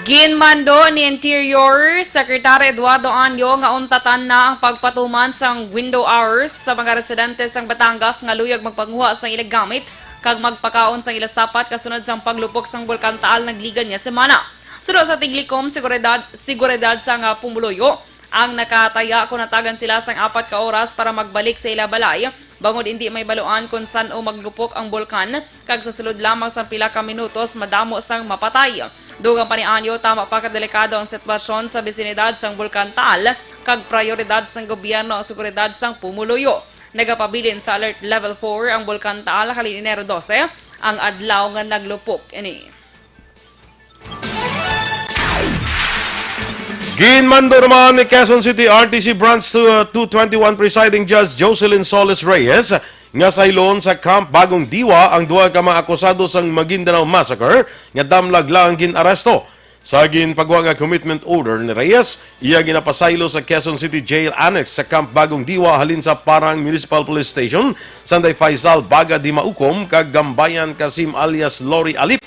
Ginmando ni Interior Secretary Eduardo Anyo nga untatan na ang pagpatuman sang window hours sa mga residente sang Batangas nga luyag magpanguha sang ila gamit kag magpakaon sang ila sapat kasunod sang paglupok sang Bulkan Taal nagligad nga semana. Suno sa Tiglikom, seguridad, seguridad sang, ah, pumuluyo ang nakataya kon natagan sila sang apat ka oras para magbalik sa ila balay, bangod indi may baluan kon san-o maglupok ang bulkan, kag sa sulod lamang sang pila ka minutos madamo sang mapatay. Dugang pa ni Anyo, tama pa kadelikado ang sitwasyon sa bisinidad sang Bulkan Taal, kag prayoridad sang gobyerno ang seguridad sang pumuluyo. Nagapabilin sa Alert Level four ang Bulkan Taal halin Enero dose, ang adlaw nga naglupok ini. Ginmando naman ni Quezon City R T C Branch two, uh, two twenty-one Presiding Judge Jocelyn Solis Reyes nga saylon sa Camp Bagong Diwa ang duha ka mga akusado sang Maguindanao Massacre nga damlag lang gin-aresto. Sa ginpagwa nga commitment order ni Reyes, iya ginapasaylo sa Quezon City Jail Annex sa Camp Bagong Diwa halin sa Parang Municipal Police Station, sanday Faisal Baga Dimaukom kag Gambayan Kasim alias Lori Alip.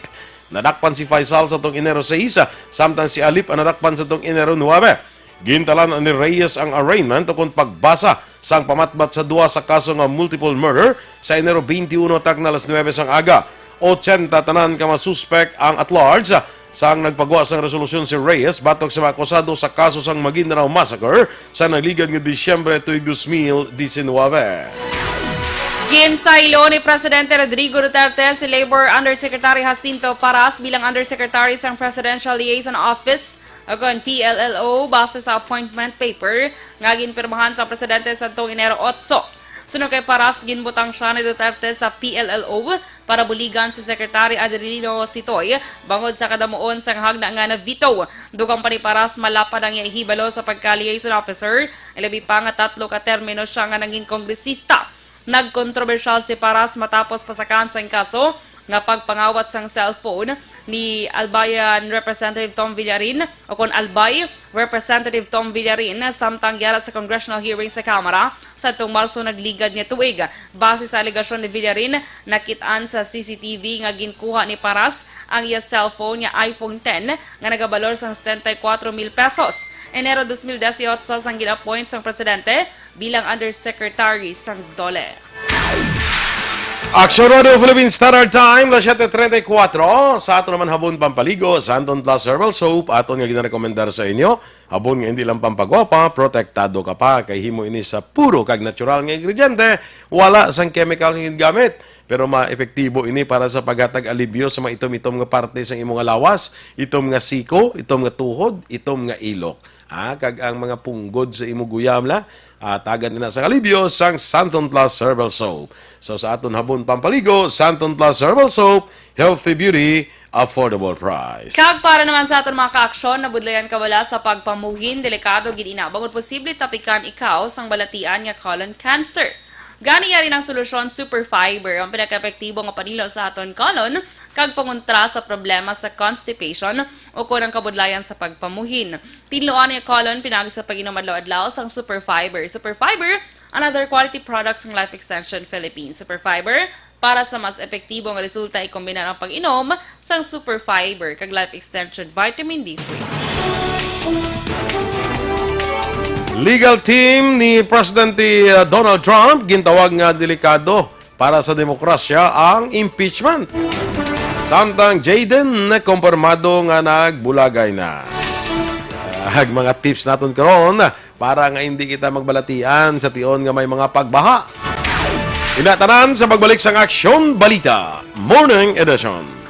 Nadakpan si Faisal sa tong Enero sais, samtang si Alip ang nadakpan sa tong Enero nuebe. Gintalan ni Reyes ang arraignment ukon pagbasa sang pamatbat sa duha sa kaso nga multiple murder sa Enero twenty-one, takna alas nuebe sang aga. Ochenta tanan ka mga suspek ang at large. Sang nagpagwa sang resolusyon si Reyes batok sa mga akusado sa kaso sang Maguindanao Massacre sa nagligad nga Disyembre tuig dos mil disinwebe. Ginsaylo ni Presidente Rodrigo Duterte si Labor Undersecretary Jacinto Paras bilang Undersecretary sang Presidential Liaison Office, o kon P L L O, base sa appointment paper nga ginpirmahan sa presidente sa tuong Enero otso. Suno kay Paras, ginbutang siya ni Duterte sa P L L O para buligan si Secretary Adelino Sitoy bangod sa kadamuon sang hagna nga na-veto. Dugang pa ni Paras, malapad ang iya hibalo sa pagka-liaison officer, ilabi pa nga tatlo ka termino siya nga naging kongresista. Nagkontrobersyal si Paras matapos pasakan sang kaso nga pagpangawat sang cellphone ni Albayan Representative Tom Villarin, o kon Albay, Representative Tom Villarin, samtang yara sa congressional hearing sa Kamara sa atong Marso nagligad nga tuig. Base sa alegasyon ni Villarin, nakit-an sa C C T V nga ginkuha ni Paras ang iya cellphone nga iPhone ten nga nagabalor sang setenta y cuatro mil pesos. Enero dos mil dieciocho sang gin-appoint sang presidente bilang Undersecretary sang DOLE. Action Radio Philippine Standard Time, las siete treinta y cuatro. Sa aton naman habon pampaligo, Santon Plus Herbal Soap, aton nga ginarekomendar sa inyo. Habon nga hindi lang pampagwapa, protektado ka pa, kay himo ini sa puro kag natural nga ingrediente, wala sang chemical nga gingamit. Pero maepektibo ini para sa paghatag alibyo sa mga itom-itom nga parte sang imo nga lawas, itom nga siko, itom nga tuhod, itom nga ilok. Ah, kag ang mga punggod sa imo guyam la, ah, tagan na sa alibyo sang Santon Plus Herbal Soap. So, sa aton habon pampaligo, Santon Plus Herbal Soap, healthy beauty, affordable price. Kag para naman sa aton mga ka-aksyon, nabudlayan ka wala sa pagpamuhin, delikado gid ina, bangod posible tapikan ikaw sang balatian nga colon cancer. Gani, yari ang solusyon, Super Fiber, ang pinakaepektibo nga panilo sa aton colon kag pangontra sa problema sa constipation o kon ang kabudlayan sa pagpamuhin. Tinluan ang colon pinagi sa pag-inom adlaw-adlaw sang Super Fiber. Super Fiber, another quality product sang Life Extension Philippines. Super Fiber, para sa mas epektibo nga resulta, ikombinar ang pag-inom sang Super Fiber kag Life Extension Vitamin D three. Legal team ni Presidente, uh, Donald Trump gintawag nga delikado para sa demokrasya ang impeachment. Samtang Jayden, kumpirmado nga nagbulagay na. Ag mga tips naton karon para nga hindi kita magbalatian sa tion nga may mga pagbaha. Inatanan sa pagbalik sang Aksyon Balita Morning Edition.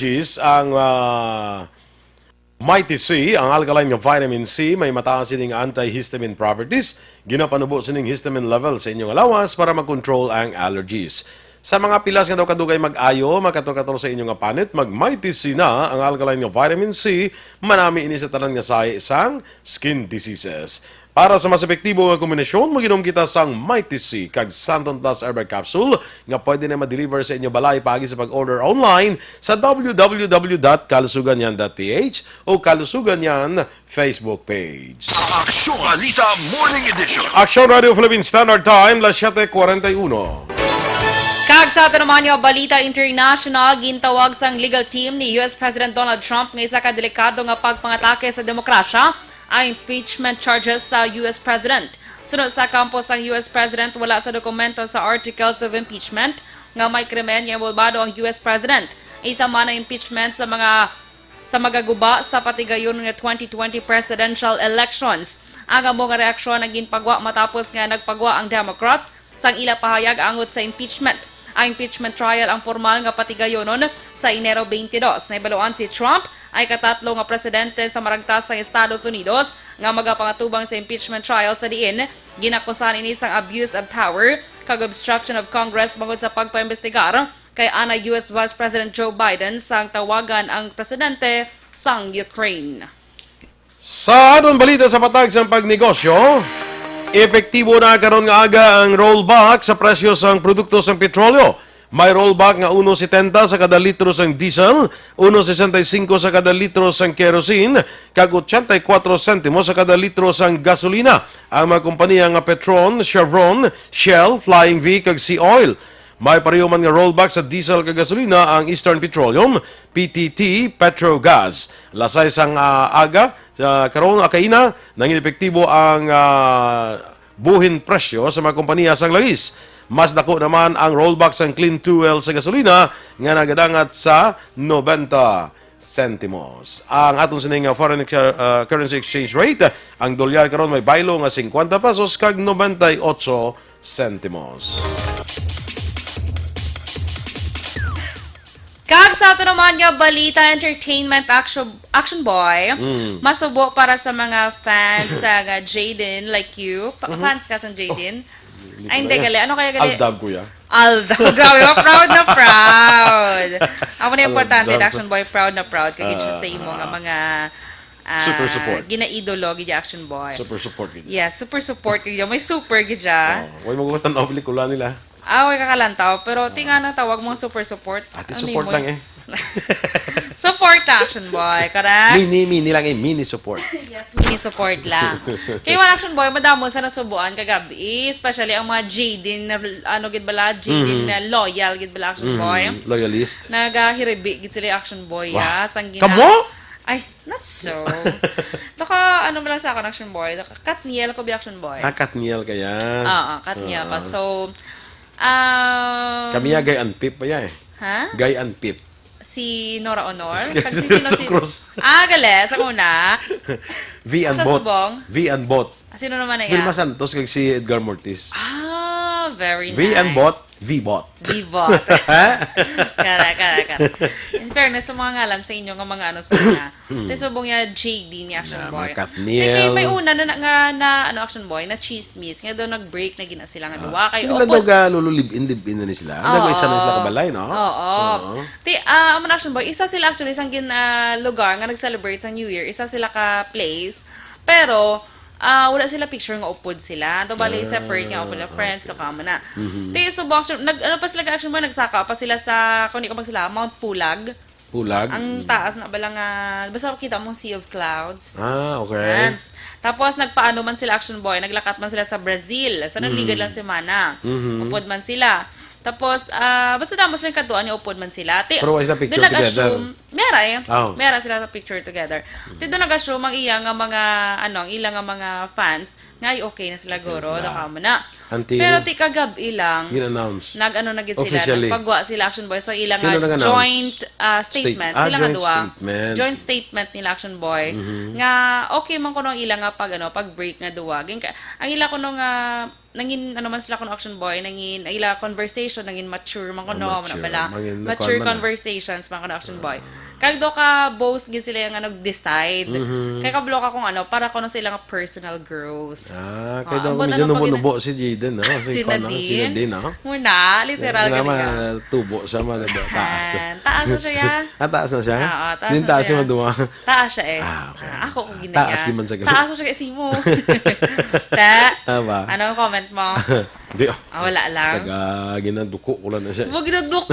allergies ang, ah, Mighty C, ang alkaline nga vitamin C, may mataas sining antihistamine properties. Ginapanubo sining histamine level sa inyong lawas para makontrol ang allergies. Sa mga pilas nga daw kadugay mag-ayo, makato-kato sa inyo nga panit, mag Mighty C na, ang alkaline nga vitamin C, manami ini sa tanan nga sahi sang skin diseases. Para sa mas epektibo nga kombinasyon, mag-inom kita sang Mighty C kag Santon Plus Herbal Capsule nga pwede na ma-deliver sa inyo balay paagi sa pag-order online sa w w w dot kalusugan yan dot p h o Kalusugan Yan Facebook page. Aksyon Balita Morning Edition. Aksyon Radio Philippine Standard Time, las siete cuarenta y uno. Kag sa aton naman nga balita international, gintawag sang legal team ni U S President Donald Trump nga isa ka delikado nga pagpangatake sa demokrasya ang impeachment charges sa U S President. Sunod sa kampo sang U S President, wala sa dokumento sa articles of impeachment nga may krimen nga involbado ang U S President. Isa man ang impeachment sa mga sa magaguba sa patigayon nga twenty twenty presidential elections. Ang amo nga reaksyon ang ginpagwa matapos nga nagpagwa ang Democrats sang ila pahayag angot sa impeachment. Ang impeachment trial ang formal nga patigayonon sa Enero twenty-two. Nahibaluan si Trump ay katatlo nga presidente sa maragtas sang Estados Unidos nga magapangatubang sa impeachment trial sa diin ginakusahan ini sang abuse of power kag obstruction of Congress bangod sa pagpaimbestigar kay anay U S Vice President Joe Biden sang tawagan ang presidente sang Ukraine. Sa aton balita sa patag sang pagnegosyo, epektibo na karon nga aga ang rollback sa presyo sang produkto sang petrolyo. May rollback nga uno setenta sa kada litro sang diesel, uno sesenta y cinco sa kada litro sang kerosene, kag ochenta y cuatro sentimo sa kada litro sang gasolina. Ang mga kompanya nga Petron, Chevron, Shell, Flying V, kag Sea Oil. May pareho man nga rollback sa diesel kag gasolina ang Eastern Petroleum, P T T, Petrogas. Lasay sang, ah, aga, sa karon, ah, kaina, nangin epektibo ang, ah, buhin presyo sa mga kompanya sang langis. Mas dako naman ang rollback sang clean fuel sa gasolina nga nagadangat sa nobenta sentimos. Ang aton sining, ah, foreign ex-, ah, currency exchange rate, ang dolyar karon may baylo nga cincuenta pesos kag noventa y ocho sentimos. Kag sa ato naman nga balita, entertainment, action, action boy. Mm. Masubo para sa mga fans sa nga Jaden, like you. Pa- Mhm. Fans ka sa Jaden? Hindi Ay, ko hindi, na yan. Gali. Ano kaya, gali? Aldab ko yan. Aldab. Grabe, oh, proud na proud. Amo na importante, Aldab. Action boy, proud na proud. Kag Ah, sa imo nga ah. mga, ah, Super support. Ginaidolo, gid, action boy. Super support, gid. Yeah, super support, gid. May super, gid, siya. Oh, way mo ko tan-aw pelikula nila. Ah, way kakalantaw. Pero tinga na tawag mo super support. Ate, Ano support mo lang eh. Support, action boy. Correct? Mini, mini lang eh. Mini support. Yes, mini support lang. Kay one action boy, madamo sa nasubuan kagabi, especially ang mga Jaden na, ano gid bala, Jaden Mhm. na loyal gid bala, action Mhm. boy. Loyalist. Nagahiribi gid sila, action boy, Wah. ah, sang gina- Kamo? Ay, not so. Naka, ano mo lang sa akon, action boy. Naka Katniel ko bi, action boy. Ah, Katniel kaya. Oo, Katniel ko. Ah. So, um, Kami ya gay anpip pa ya eh. Ha? Gay anpip. Si Nora Honor? Kag si Kag si sino Nelson si Cruz. Ah, gali, sa una. V and Sa Bot. Subong? V and Bot. Ah, sino naman na Vilma iya? Santos kag si Edgar Mortis. Ah, very V and nice. Bot, V-Bot. V-Bot. Kara, kara, kara. In fairness, sa mga ngalan sa inyo nga mga ano sa mga, Hmm. Tay subong niya, J D ni Action Na, Boy. mga Katniel. Tay, kay may una na, na, nga, na, ano, Action Boy, na chismis. Nga daw nag-break na gina sila nga Ah, duwa. Kay, yun lang upod daw ga lulu live-in, live-in na ni sila. Oo. Nag-isa na sila kabalay, no? Oo. Oo. Ti, ah, amo na, Action Boy, isa sila actually sang gin, ah, lugar nga nag-celebrate sa New Year. Isa sila ka place. Pero, ah, wala sila picture nga upod sila. Daw bali, Ah, separate nga upod na friends, okay. So kamo na. Mhm. Ti, subong, Action, nag, ano pa sila ka, Action Boy, nagsaka pa sila sa, kung di ko magsala, Mount Pulag. Pulag? Ang Mm. taas na bala nga, basta makita mong sea of clouds. Ah, okay. Yan. Tapos, nagpaano man sila, Action Boy, naglakat man sila sa Brazil. Sa nagligad Mm. lang semana. Mhm. Upod man sila. Tapos, ah, basta damo silang kadtuan nga upod man sila. Ti, Pero wala sila picture doon nag-assume, together? Mera eh. Oh. Mera sila sa picture together. Ti, doon nag-assume ang iya nga mga, ano, ang ila nga mga fans, nga ay okay na sila, Okay na guro, sila. Daw kamo na. Until Pero ti kagab-i lang, gin-announce. Nag-ano na gid sila, Officially. Nagpagwa sila, Action Boy, sa ilang Sino nga nag-announce? Joint, ah, State-, statement. Ah, Sila nga joint duwa. Statement. Joint statement nila, Action Boy, Mhm. nga okay man kuno ang ila nga pag, ano, pag-break nga duwa. Gin-, ang ila kuno nga, nangin, ano man sila kuno, Action Boy, nangin, ang ila conversation, nangin mature man kuno, Ah, mature. Ano bala? Mangin, Mature kuwan man na. Conversations man kuno, Action Boy. Kag do ka both gid sila nga nag-decide. Mhm. Kay kabalo ka kung ano, para kuno sa ilang personal growth. Ah, kay Ah, daw ambot medyo ano pa gid- nubo-nubo si Jaden, no? Si Si kuwan, no? Si Nadine. Nadine, no? Muna, literal Kaya gid naman, niya. Tubo siya, mga taas. Ah, taas na siya, ya. Ah, taas na siya? Oo, taas Din na taas siya. Yung duwa. Taas siya eh. Ah, okay. Ah, ako ko ginaya. Taas gid man sa ganun. Taas na siya kay Simo. Ta, Ah, ba? Ano ang comment mo? Di, ah. Ah, wala lang. Taga, ginaduko ko lang na siya. Huwag ginaduko.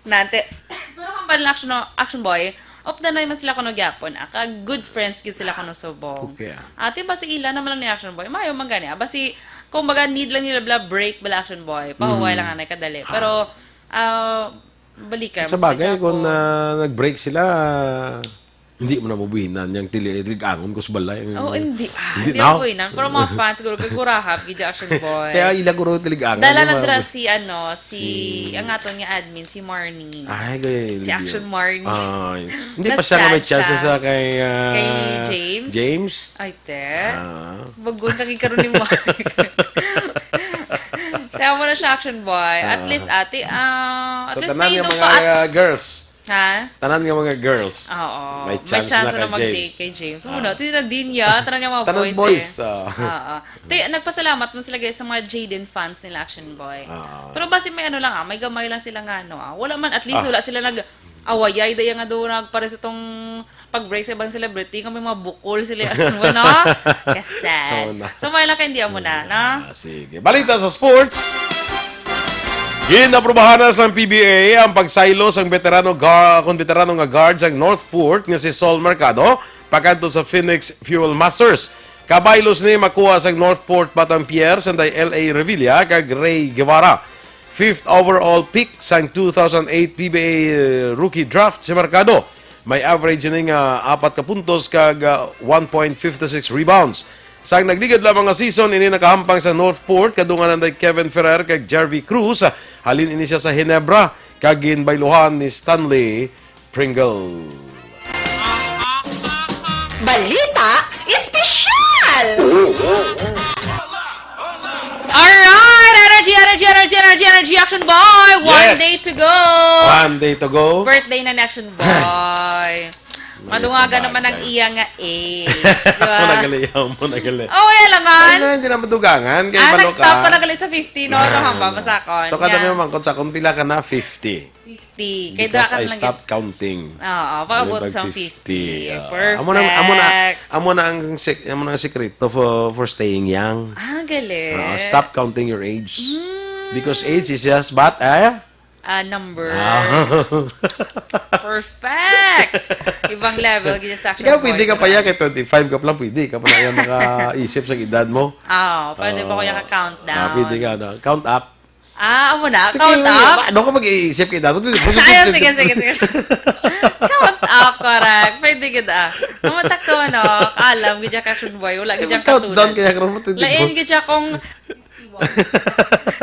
Nante. Pero kung pala action, action boy, opdanay man sila kuno gyapon, ah. Kag good friends gid sila kuno subong. Okay, ah. Ah, ti ba si ila naman lang ni Action Boy? Mayo man gani, ah. Basi, kung baga need lang nila bala break, bala Action Boy. Pahuway Mhm. lang anay kadali. Ah. Pero, ah, balikan, Sa mas bagay, kadya kung, ko. Ah, nag-break sila, hindi mo na mabuhinan yung tili-, lig-angon ko sa balay. Oh, hindi. Ah, Hindi hindi na. Ako yun. Pero mga fans, siguro, kay Gurahap, gid Action Boy. Kaya ila guro tiligangan Dala yung na mga dra si, ano, si, Si ang aton nga admin, si Marnie. Ay, gaya, Si hindi. Action Marnie. Ay. Hindi pa siya na may Nasad chance siya. Sa kay, ah, Kay James? James? Ay, te. Ah. Bago na karon ni Mark. Kaya mo na siya, Action Boy. At Ah. least, ate, ah, at So, least tanan may nga ido mga, pa at ah, girls. Ha? Tanan nga mga girls. Oo. May May chance chance na na kay mag-date James. Kay James. Ah. Muna, tina din ya, tanan nga mga Tanan boys, boys, eh. Ah. Oo. Te, nagpasalamat man sila, guys, sa mga Jaden fans nila, Action Boy. Ah. Pero basi may ano lang, ah, may gamay lang sila nga, ano, ah. Wala man, at least, Ah. wala sila nag-awayay, daya nga doon, nagpares itong pag-break sa ibang celebrity, kami mga bukol sila, ano, no? Kasad. Oo na. So, may lang kayo, hindi mo na, no? Ah, sige. Balita sa sports. Ginaprobahan na sang P B A ang pagsaylo sang veterano ga-, kung veterano nga guard sang Northport nga si Sol Mercado pakadto sa Phoenix Fuel Masters. Kabaylos ni makuha sang Northport Batang Pier, sanday L A Revilla kag Ray Guevara. Fifth overall pick sang two thousand eight P B A rookie draft si Mercado. May average ini nga apat ka puntos kag, ah, one point fifty six rebounds. Sang nagligad lamang nga season, ini nakahampang sa Northport, kadunganan ni Kevin Ferrer kag Jervy Cruz. Halin ini siya sa Ginebra, kag ginbayluhan ni Stanley Pringle. Balita Espesyal! Alright! Energy, energy, energy, energy, energy, Action Boy! One Yes. day to go! One day to go. Birthday na ni Action Boy. Madungagan naman ang bagay. Iya nga age, di ba? Mo nagali, mo nagali. Oh, wala naman. Ay, hindi na madugangan. Kay Ah, balo nag-stop ka. Ka nagali sa fifty, no? Ito Ah, hamba, ano. Masakon. So, kada Yeah. may mangkot sa kung pila ka na, fifty. Fifty. Kay Because dra ka I na stopped counting. Oo, paabot Ano ba, sa fifty? Fifty? Ah, Perfect. Amo na, amo na, amo na ang sek-, amo na ang sekreto for, for staying young. Ah, galing. Ah, stop counting your age. Mm. Because age is just but a Ah, number. Ah. Perfect! Ibang level, gid sa Action Ikaw, pwede Boy, ka pa di ba? Yan, kay twenty-five ka pa lang, pwede ka pa na yan makaisip sa edad mo. Ah, pwede pa ko yung countdown. Ah, pwede ka, no? Count up. Ah, amo na, Sige, count up? Ano ka mag-iisip kay edad mo? Ayaw, sige, sige, sige. Count up, correct. Pwede gid, ah. Mamatsakto, ano, alam, gid siya ka, Action Boy. Wala gid Ay, siya countdown katunan. Kaya karon mo, twenty-four. Lain gid siya kung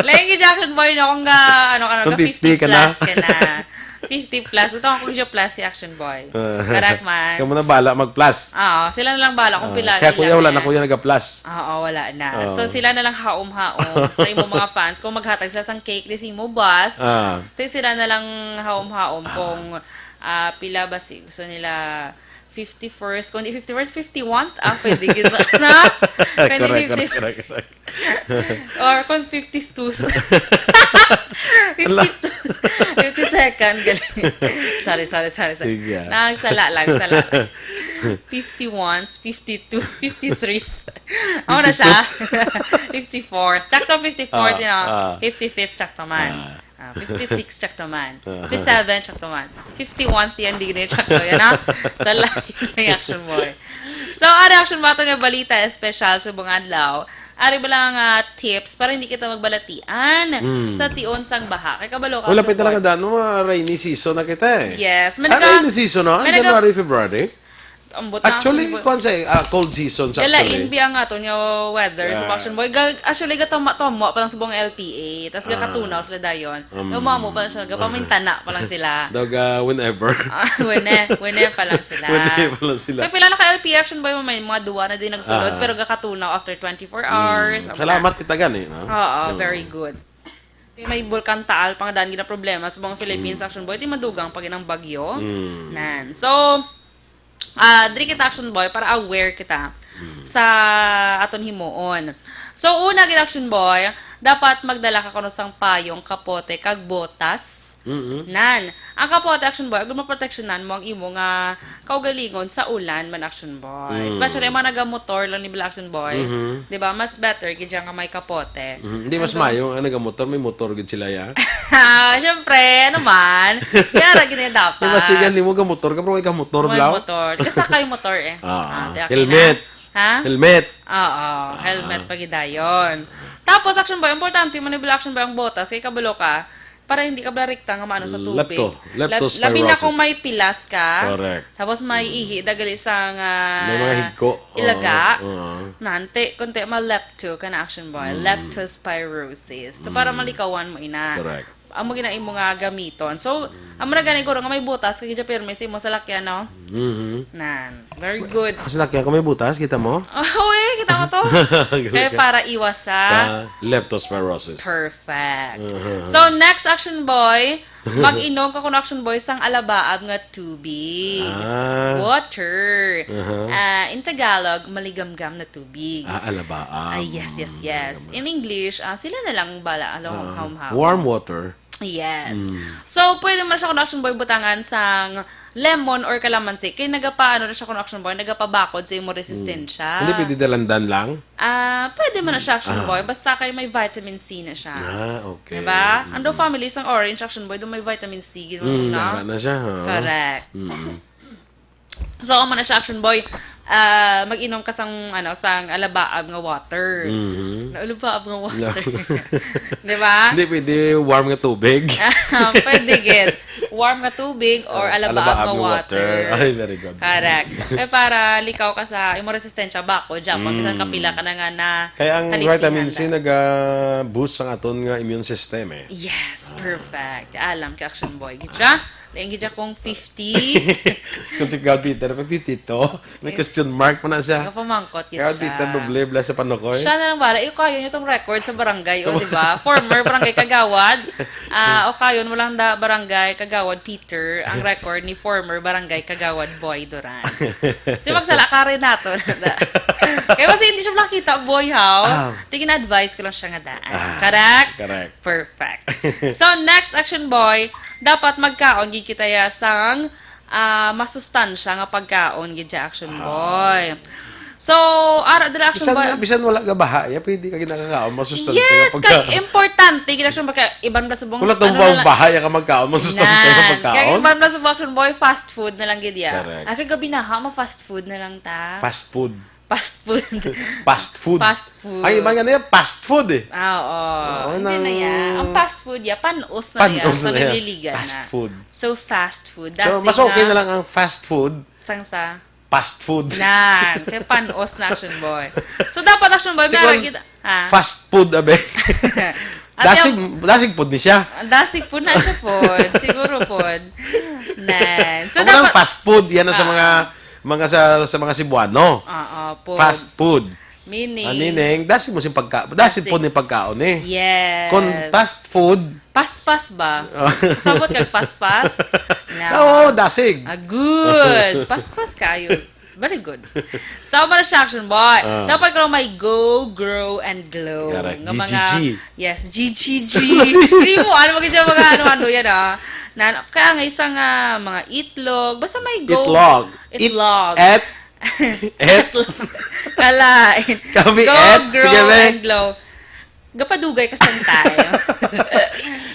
Lain gid, Action Boy, no, kung ga, ano ka na, Kung ga fifty ka na. Fifty plus ka na. Fifty plus. Ito ang plus si Action Boy. Ah. Correct man. Kamu na bala mag-plus. Oo, sila na lang bala kung Ah, pila kaya kuya, ilang wala na yan. Kuya naga-plus. Oo, wala na. Oo. So, sila na lang haom-haom sa imong mga fans. Kung maghatag sila sang cake, di si mo, boss. Ah. Di sila na lang haom-haom Ah. Kung, ah, pila ba si, gusto nila fifty-first, kung di fifty-first, fifty-one, ah, pwede gid na. Kung di Correct, fifty, correct, correct, correct. Or kung fifty-two, fifty-two, fifty-second, galing. Sorry, sorry, sorry, sorry. Sige, ah. Nagsala lang, sala lang. Fifty-one, fifty-two, fifty-three. Ako na siya. Fifty-four. Sakto fifty-four Ah, din, ah. Ah. Fifty-fifth, sakto man. Ah. Ah, fifty-six, tsakto man. Ah. Fifty-seven, tsakto man. Fifty-one, tiyan, di na tsakto. Yan, ha? Sa lagi kay Action Boy. So, ari Action Boy, ato nga balita espesyal sa buong adlaw. Ari ba lang, ah, tips para hindi kita magbalatian Mm. sa tion sang baha? Kay kabalo ka, Wala pa Action talaga Boy. Daan, no? Mga rainy season na kita, eh. Yes. Ah, May naga-, rainy season, no? May naga- January, February? Ambot na, actually, actually, boy. Kuwan sa, ah, cold seasons, galain actually. Bi ang aton nga weather sa, ah, Action Boy. Ga-, actually, gatama-tama pa lang subong L P A. Tas, ah, gakatunaw sila dayon. Mm. Gamamo pa lang sila. Gapamintana pa lang sila. Dog, ah, whenever. Ah, whenever, whenever pa lang sila. Whenever pa lang sila. Kaya pila na ka L P A Action Boy, may mga duwa na din nagsulod, ah, pero gakatunaw after twenty-four hours. Mm. Salamat kita gani, no? Oo, mm, very good. Kay may Bulkan Taal pa nga daan gina problema sa mga Philippines, mm, Action Boy, ti madugang pa gid ang bagyo. Mm. Nan. So, ah, diri kita, Action Boy, para aware kita, mm, sa aton himuon. So, una gid, Action Boy, dapat magdala ka kuno sang payong, kapote, kag botas. Mm-mm. Nan. Ang kapote, Action Boy, agud maproteksyonan mo ang imo nga kaugalingon sa ulan man, Action Boy. Mm. Especially ang mga nagamotor lang ni Bala, Action Boy. Mm-hmm. Di ba? Mas better gid siya nga may kapote. Mm-hmm. Hindi, mas mayo ang nagamotor, may motor gid sila, ya. Ah, syempre, ano man. Yara gid na dapat. Di ba, sigan nimo, gamotor ka, pero may kamotor, may bro? Motor. Kasi kay motor, eh. Ah, ah, tiyak helmet na. Ha? Helmet. Oo, ah, helmet pa gid dayon. Tapos, Action Boy, importante man ni Bala, Action Boy, ang botas. Kay kabalo ka, para hindi ka bala rekta nga maano sa tubig. Lepto-, lep-, labi na kung leptospirosis. May pilas ka. Correct. Tapos may, mm, ihi, dagali sa nga may mga higko. Ilaga. Oo, oo. Nanti, kunti ma-lepto ka na, Action Boy. Mm. Leptospirosis. So, para, mm, malikawan mo ina. Correct. Amo gina imo nga gamiton. So, mm, amo na gani guro nga may butas kay gidya pirmi sa imo salakyan, no? Mm-hmm. Nan. Very good. Ang salakyan ko may butas, kita mo? Oh, uy, kita mo to. Kaya ka. Para iwas sa, sa leptospirosis. Perfect. Uh-huh. So, next, Action Boy, mag-inom ka kuno, Action Boy, sang alabaab nga tubig. Ah. Water. Uh-huh. Ah, in Tagalog, maligamgam na tubig. Ah, alabaab. Ah, yes, yes, yes. Maligamgam. In English, ah, sila na lang bala, alam mo, ah, humham. Warm water. Yes. Mm. So, pwede man siya kuno, Action Boy, butangan sang lemon or kalamansi. Kay nagapaano na siya kuno, Action Boy, nagapabakod sa imo resistensya. Mm. Hindi pwede dalandan lang? Ah, pwede man na siya, Action, ah, Boy, basta kay may vitamin C na siya. Ah, okay. Diba? Mm. Ang daw family sang orange, Action Boy, daw may vitamin C, gid mo, mm, na? Nara na siya, ha? Correct. Mm. So, amo na siya, Action Boy. Ah, mag-inom ka sang, ano, sang alabaab nga water. Mhm. Na alabaab nga water. No. Di ba? Hindi, pwede warm nga tubig. Pwede gid. Warm nga tubig or, ah, alabaab nga water. Ay, very good. Correct. Eh, para likaw ka sa imong resistensya, bako, Japon, bisan kapila ka na nga na. Kaya ang vitamin C naga-boost sang aton nga immune system, eh. Yes, perfect. Alam ka, Action Boy. Gid siya? Lain gid akong fifty. Kung si Kagawad Peter, may fifty-two. May question mark pa na siya. Nagapamangkot gid siya. Kagawad Peter, doble bala sa panukoy. Siya na lang bala. Ikaw, yun itong record sa barangay, o, di ba? Former barangay kagawad. Ah, o kayon mo lang da, barangay kagawad Peter, ang record ni former barangay kagawad Boy Duran. Si magsala ka rin nato. Kaya kasi hindi siya makita, Boy, how? Ah. Tingin advice ko lang siya nga daan. Ah, correct? Correct. Perfect. So, next, Action Boy, dapat magkaon gid kita ya sang, ah, masustansya nga pagkaon gid ya, Action, ah, Boy. So, ara dira, Action, bisan, Boy, bisan wala ka baha, ya, pwede ka gid nakakaon masustansya nga pagkaon. Yes, kag importante gid, Action Boy, kay iban bala subong, wala tong ano na lang, baha, ya ka magkaon masustansya nga pagkaon. Kag iban bala subong, Action Boy, fast food na lang gid ya. Correct. Ay, kay gabi na ha, ma-fast food na lang ta. Fast food. Fast food. Fast food. Fast food. Ay, iba nga na yan, fast food eh. Ah, oo. Oo, hindi na yan. Ang fast food, ya, panos na yan. Panos na yan. Panliligan na. Fast food. So, fast food. So, mas okay na lang ang fast food. Sang sa? Fast food. Nan, kay panos na, Action Boy. So, dapat, Action Boy, may aragit, ah, fast food, abe. Dasig, dasig food ni siya. Dasig food na siya pod. Siguro pod. Nan. So, dapat fast food, yan na sa mga mga sa, sa mga Cebuano. Oo, pod. Fast food. Meaning? Ah, meaning, dasig mo sing pagka-, dasig pod ni pagkaon eh. Yes. Kon fast food. Paspas ba? Oh. Sabot kag paspas? Yeah. Oo, dasig. Ah, good. Paspas kayo. Very good. So, amo na siya, Action Boy. Ah. Dapat ka lang may go, grow, and glow. Correct. Nga mga, G G G. Yes, G G G. Hindi mo, ano, mag-, mga ano-ano yan, ah. Na, kaya nga isang, ah, mga itlog. Basta may go. Itlog. Itlog. Et. Et. Kalain. Kami, go, et. Grow, sige, be, and glow. Gapadugay ka sang time.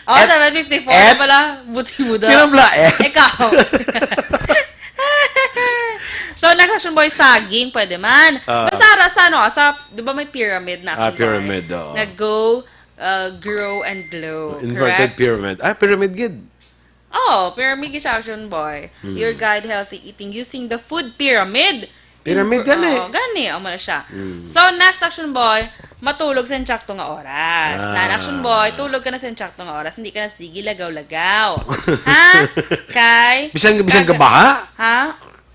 Oh, et, seven fifty-four et, na pala. Buti mo daw. Kinabla, et. Ikaw. So, next, Action Boy, saging, pwede man. Ah. Basta ra sa, ano, sa, di ba may pyramid na, ah, Action Boy? Pyramid, oo. Na go, uh, grow, and glow. Inverted, correct? Pyramid. Ah, pyramid gid. Oh, pyramid gyud siya, Action Boy. Hmm. Your guide healthy eating using the food pyramid. Pyramid Info- gani. Oo, gani. Amo na siya. Hmm. So, next, Action Boy, matulog sa insakto nga oras. Ah. Nan, Action Boy, tulog ka na sa insakto nga oras. Hindi ka na sige lagaw-lagaw. Ha? Kay? Bisan, bisan kag- kabaha? Ha?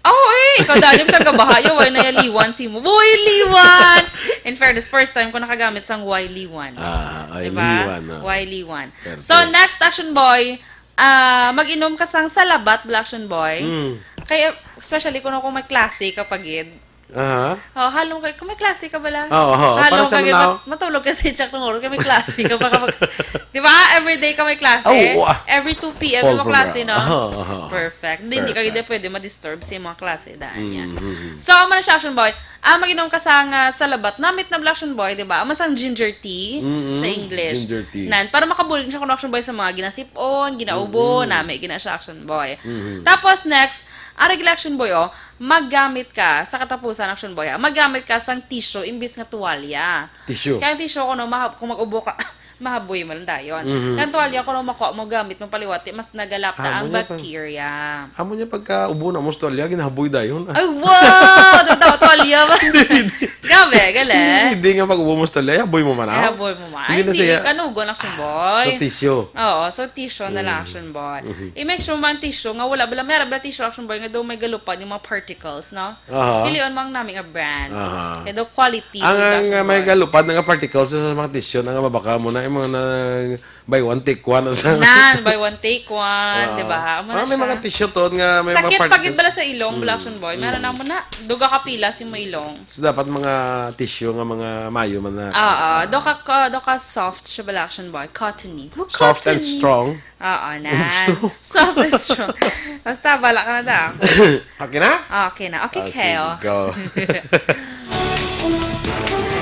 Oh, eh, ikaw dali, bisan kabaha, yo, why na yung liwan si mo? Boy, liwan! In fairness, first time ko nakagamit sang why liwan. Ah, ay, Diba? liwan, ah. Why liwan? Perfect. So, next, Action Boy, ah, mag-inom ka sang salabat, Black Action Boy. Mm. Kaya, especially kung, kung may klase ka pa gid. Aha. Oh, halong kay, kung may klase ka bala. Oo, oo. Halong Para sa ka gid, manaw. mat-, matulog ka sa insakto nga oras, kay may klase ka pa kapag, di ba? Every day ka may klase. Ah, oo, ah. Every two p.m. Fall mo from klase, grace. no? Aha, aha, aha. Perfect. Hindi, hindi ka Perfect. gid pwede ma-disturb sa mga klase, daan niya. Mm, mm, mm. So, amo na siya, Action Boy. Ah, mag-inom ka sang, ah, salabat. Namit na bala, Action Boy, di ba? Amo sang ginger tea Mm-mm. sa English. Ginger tea. Nan, para makabulig siya kuno, Action Boy, sa mga ginasip-on, ginaubo, Mm-mm. nami, gina siya, Action Boy. Mm-hmm. Tapos, next, ari gila, Action Boy, oh, maggamit ka, sa katapusan, Action Boy, ah, maggamit ka sang tissue imbis nga tuwalya. Tissue. Kaya ang tissue kuno, mahab-, kung mag-ubo ka, mahaboy man dayon. Mhm. Ang tuwalya kuno makuha mo, gamit mo paliwati, mas nagalapta Amo ang niya pang- bacteria. Amo niya pagka ubo na mo sa tuwalya, ginahaboy dayon. Ay, wow! Daw daw tuwalya ba? Hindi, hindi. Grabe, galing. Hindi, hindi nga pag ubo mo sa tuwalya, haboy mo man, Ay, ah. haboy mo man. Hindi Ay, na hindi. siya Kanugon, Action Boy. Sa tissue. Oo, so tissue na lang, Mm. Action Boy. Mhm. I-make sure man tissue nga wala bala, meron ba tissue, Action Boy, nga daw may galupad yung mga particles, no? Aha. Pilion mo ang nami nga brand. Aha. Kaya daw quality Ang, ang, production uh, may brand. galupad nga particles sa mga tissue na nga mabaka mo na yung mga na buy one, take one na sa Nan, buy one, take one, Oo. di ba? Amo na Ah, may siya. mga tissue to nga may mga Sakit pagid particles. bala sa ilong, Hmm. Black Action Boy. Meron Hmm. na mo na. Duga ka pila si mo ilong. So, dapat mga tissue nga mga mayo man na. Oo. Do ka, ka, do ka soft siya, Black Action Boy. Cottony. Soft and Cottony. strong. Oo, na. Gusto. Soft is true. Basta, bala ka na da. Okay na? Okay na. Okay, Ah, Keo. sige, go.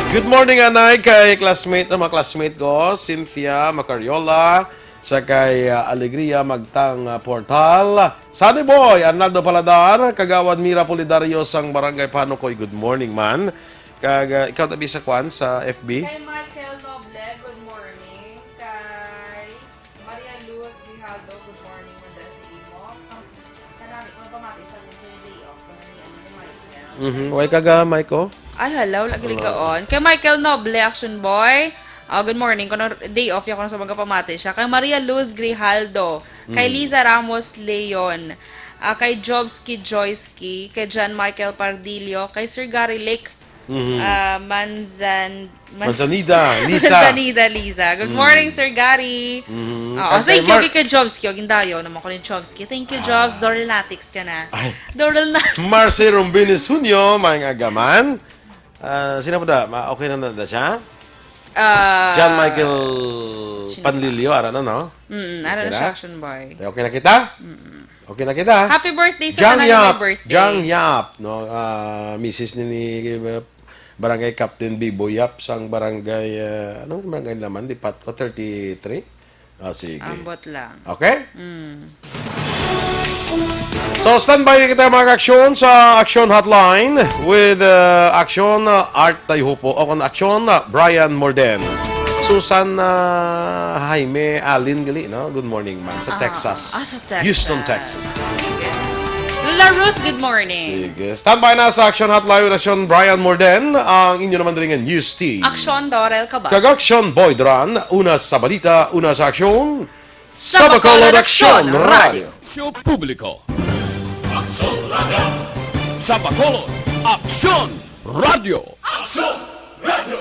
Good morning, anay, kay classmate, ang mga classmate ko, Cynthia Macariola, sa kay, ah, Alegria Magtang, ah, Portal, Sunny Boy, Arnaldo Paladar, Kagawad Mira Pulidario sang Barangay Panukoy. Good morning, man. Kag, ah, ikaw tabi sa kwan, sa F B? Kay Michael Noble, good morning. Kay Maria Luz Grijaldo, good morning, man dala sa imo. Kam-, kanami ko nagpamati sa akong day off, kanami, ano, ni Michael. Mhm. Way ka ga, Michael? Ay, hala, wala gid Hello. kaon. Kay Michael Noble, Action Boy. Ah, good morning. Kuno day off, ako na sa mga pamati siya. Kay Maria Luz Grijaldo, kay Mm. Liza Ramos Leon, ah, kay Jobski Joyski, kay John Michael Pardillo, kay Sir Gary Lake, Mhm. ah, Manzan-, Mas-, Manzanida, Lisa. Manzanida, Lisa. Good Mm. morning, Sir Gary. Mhm. Oo, Kag kay thank you, Mar- kay Jobs, kay Gindayo, naman ko ni Jobs. Thank you, Jobs. Ah. Dorilnatics ka na. Ay. Dorilnatics. Marcy Rombines Junio, maayong aga man. Ah, sino po da? Ma-, okay na na, na siya? Ah, John Michael sino pa? Panlilio, ara na, no? Mm, ara Okay na na? siya, Action Boy. Okay na kita? Mm. Okay na kita. Happy birthday sa Jang tanan nga may Yap. birthday. Jang Yap, no? Ah, misis ni, ni, uh, Barangay Captain Bibo Yap sang barangay, uh, anong barangay naman? Di Patco, thirty-three? Ah, sige. Ambot lang. Okay? Mm. So, standby kita, mga aksyon, sa Action Hotline with, uh, Action, uh, Art Tayhupo o kung Action, uh, Brian Morden. Susan, uh, Jaime Alin gali, no? Good morning, man. Sa Ah, Texas. ah, sa Texas. Houston, Texas. Sige. Lola Ruth, good morning. Sige. Standby na sa Action Hotline with Action Brian Morden, ang inyo naman diri nga news team. Action Dorel Cabal. Kag Action Boy Dran, una sa balita, una sa aksyon. Sa Bacolod, Action Radio. Show publiko. Action Radio. Sa Bacolod, Action Radio. Action Radio.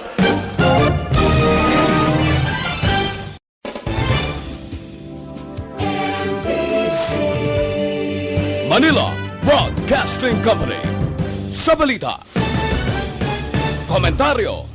Manila Broadcasting Company. Sa balita, komentaryo,